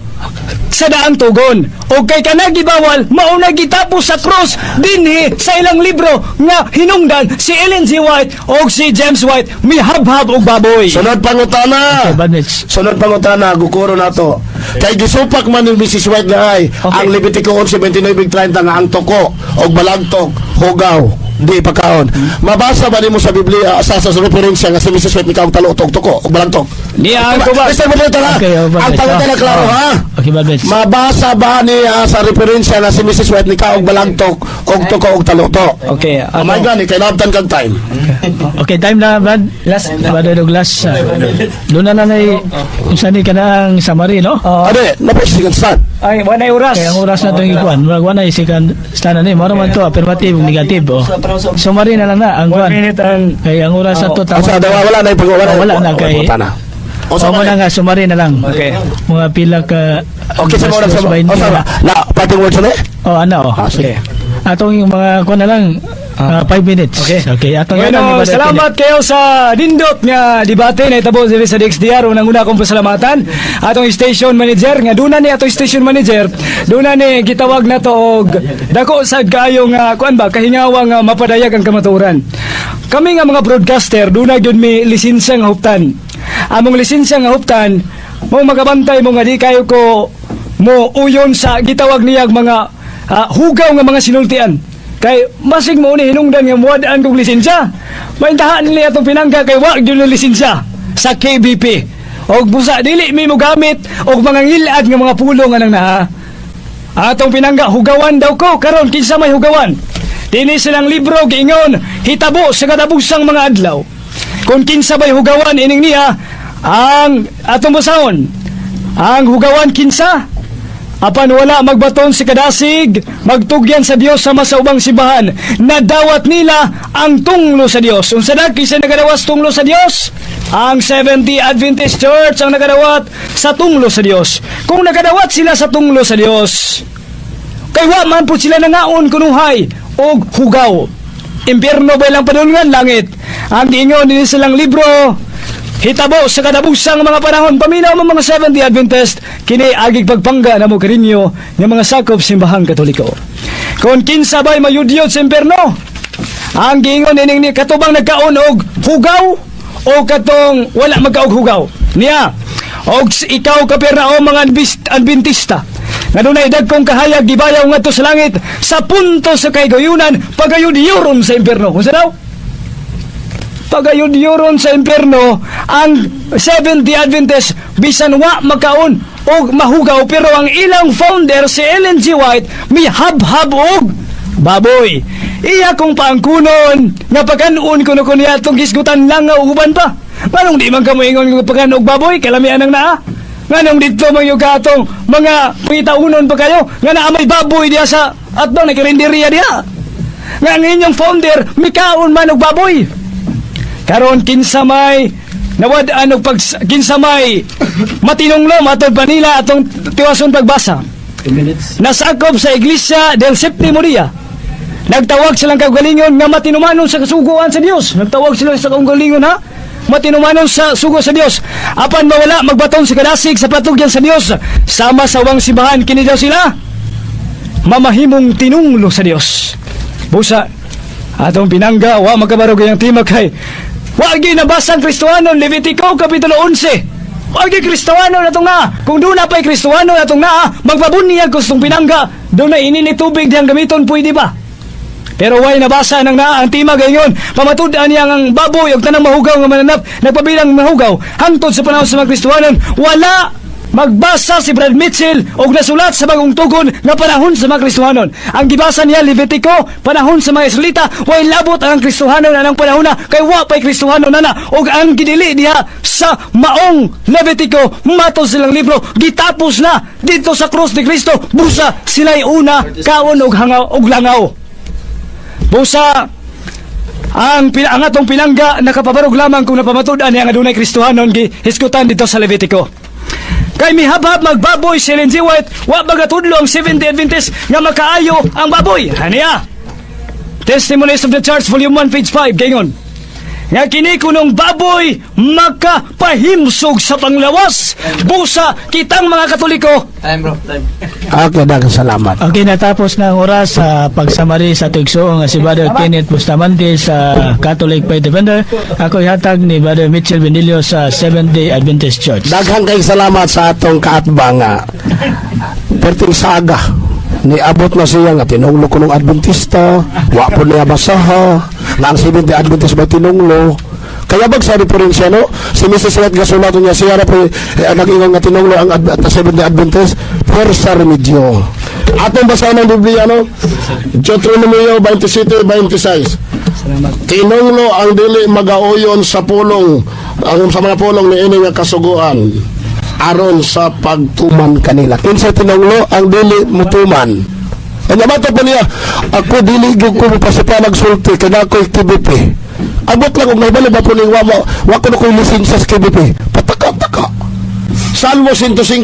Sa daang tugon. O kay kanang gibawal, mauna gitapos sa cross dinhi sa ilang libro nga hinungdan si Ellen G. White o si James White mihabhab og baboy.
Sunod pangutana.
Okay, Brad Mitch.
Sunod pangutana, gukuro na to. Kay gisupak man ni Mrs. White nga ay, ang Levitico 11:29-30 nga ang toko og balagtok, hugaw, di pagkaon. Mabasa ba nimo sa Biblia sa referensya nga si Mrs. White ni kaog talo og toko og balagtok?
Niya ang tubag.
Mr. Moderator, ha?
Okay, oh,
Ang
Brad Mitch,
pangutana
oh.
klaro,
Oh.
ha?
Okay, Brad Mitch.
Mabasa ba niya sa referensya na si Mrs. White ni kaog balagtok og toko og talo-to?
Okay,
Oh my God, kay labtan kag time.
Okay, time na, Brad.
Last.
Brad og last. Doon na na unsa ni kanang summary, no?
Oh.
Ade, napay second stand.
Ay, wala oras.
Kaya ang oras na itong ikuan, murag wala second stand na ni. Mura man to, affirmative, negative, oh. Summary na lang na ang
One
kuan.
minute and
Kaya ang oras na to tama.
Asa daw wala na ipag wala.
Oh, wala na kay-
pangutana. O
O mo na nga summary na lang.
Okay.
Mga pila ka
Okay, sa mga sa o sa na parting words na eh?
Oh, ano oh.
Ah, sige.
Atong yung mga kuan na lang 5 minutes.
Okay.
Okay, atong
Bueno,
yan ang iba na
salamat kayo sa nindot nga debate na itabo diri sa DXDR. Unang una akong pasalamatan atong station manager nga duna ni atong station manager, duna ni gitawag na to og dako sad kaayo nga kuan ba kahingawa nga mapadayag ang kamatuoran. Kami nga mga broadcaster, duna gyud mi lisensya nga huptan. Among lisensya nga huptan mo magabantay mo nga di kayo ko mo uyon sa gitawag niyag mga hugaw nga mga sinultian. Kay masig mo ni hinungdan nga muwadaan kog lisensya. Maintahan nila atong pinangga kay wa gyud ni lisensya sa KBP. Og busa dili mi mogamit og mga ngilad nga mga pulong nga nang naa. Atong pinangga hugawan daw ko karon kinsa may hugawan. Dini silang libro giingon hitabo sa katapusang mga adlaw. Kung kinsa may hugawan ining niya ang atong basahon. Ang hugawan kinsa? Apan wala magbaton si kadasig, magtugyan sa Dios sama sa ubang simbahan. Nadawat nila ang tunglo sa Dios. Unsa na kinsa nagadawas tunglo sa Dios? Ang Seventh-day Adventist Church ang nagadawat sa tunglo sa Dios. Kung nagadawat sila sa tunglo sa Dios, kay wa man po sila nangaon kunuhay og hugaw. Impyerno ba ilang padulngan langit? Ang giingon dinhi silang libro, hitabo sa kadabusang mga panahon. Paminaw mo mga Seventh-day Adventist, kini agig pagpangga na mo karinyo nga mga sakop simbahang Katoliko. Kung kinsa ba'y mayudyot sa impyerno, ang giingon ining ni katubang nagkaon og hugaw o katong wala magkaog hugaw. Niya, og ikaw Capernaum mga Adventista, nga dunay dagkong kahayag gibayaw ngadto sa langit sa punto sa kahigayunan pagayud-yuron sa impyerno. Unsa daw? Pagayud-yuron sa impyerno ang Seventh-day Adventist bisan wa magkaon og mahugaw, pero ang ilang founder si Ellen G. White mihabhab og baboy. Iya kong paangkunon nga pagkanon kuno kunya atong gisgutan lang nga uban pa. Nganong di man ka moingon nga pagkanon og baboy kalamian ang naa? Nganong dito man yung katong mga pangitaunon pa kayo nga naa may baboy diya sa atbang nagkarinderiya diya? Nga ang inyong founder mikaon man og baboy. Karon kinsa may nawad-an og pag kinsa may matinunglo matod pa nila atong tiwason pagbasa.
2 minutes.
Nasakop sa Iglesia del Septimo Dia. Nagtawag silang kaugalingon nga matinumanon sa kasuguan sa Dios. Nagtawag sila sa kaugalingon ha. Matinumanon sa sugo sa Dios. Apan mawala magbaton sa kadasig sa patugyan sa Dios. Sama sa ubang simbahan kini daw sila mamahimong tinunglo sa Dios. Busa atong pinangga wa makabarog ang tima kay wa gyud nabasa ang Kristohanon Levitico kapitulo 11. Wa gyud Kristohanon atong naa. Kung doon na pa'y Kristohanon atong naa, magpabunyag gustong pinangga, doon na ini ni tubig diyang gamiton pwede ba? Pero way nabasa nang naa ang tima gayon. Pamatud-an niya ang baboy ug tanang mahugaw nga mananap nagpabilang mahugaw hangtod sa panahon sa mga Kristohanon wala magbasa si Brad Mitchell og nasulat sa Bagong Tugon nga panahon sa mga Kristohanon. Ang gibasa niya Levitico, panahon sa mga Israelita, way labot ang Kristohanon anang panahon na kay wa pay Kristohanon na og ang gidili diha sa maong Levitico matod silang libro gitapos na dito sa krus ni Kristo busa sila'y una kaon og hangaw og langaw. Busa ang atong pinangga nakapabarog lamang kung napamatud-an niya nga dunay Kristohanon gihisgutan dito sa Levitico. Kay mihabhab magbaboy si Ellen G. White, wa baga tudlo ang Seventh-day Adventist nga makaayo ang baboy. Haniya. Testimonies of the Church, Volume 1, page 5, gayon. Nga kini kunong baboy makapahimsog sa panglawas. Busa kitang mga Katoliko.
Time, bro, time.
Okay, daghang salamat.
Okay, natapos na ang oras sa pagsamari sa tuigsoong nga si Brother Kenneth Bustamante sa Catholic Faith Defender. Ako ihatag ni Brother Mitchell Benilio sa Seventh Day Adventist Church.
Daghang kay salamat sa atong kaatbang nga. Perting saga niabot na siya nga tinunglo ko ng Adventista, wa po niya basaha, nga ang Seventh Day Adventist ba tinunglo. Kaya bag sa diferensya, no? Si Mrs. White gasulato niya, siya ra po nag-ingon nga tinunglo ang Seventh Day Adventist, Fuerza Remedyo. Atong basahan ng Biblia, no? Deuteronomio 27:26. Tinunglo ang dili magaoyon sa pulong ang sa mga pulong ni ini nga kasuguan aron sa pagtuman kanila. Kinsa tinunglo ang dili mutuman? Ang nabata pa niya, ako dili gyud ko mopasipa nagsulti kay na ako'y KBP. Abot lang og nahibalo ba po ning wa wa ko na ko'y lisensya sa KBP. Pataka-taka. Salmo 105.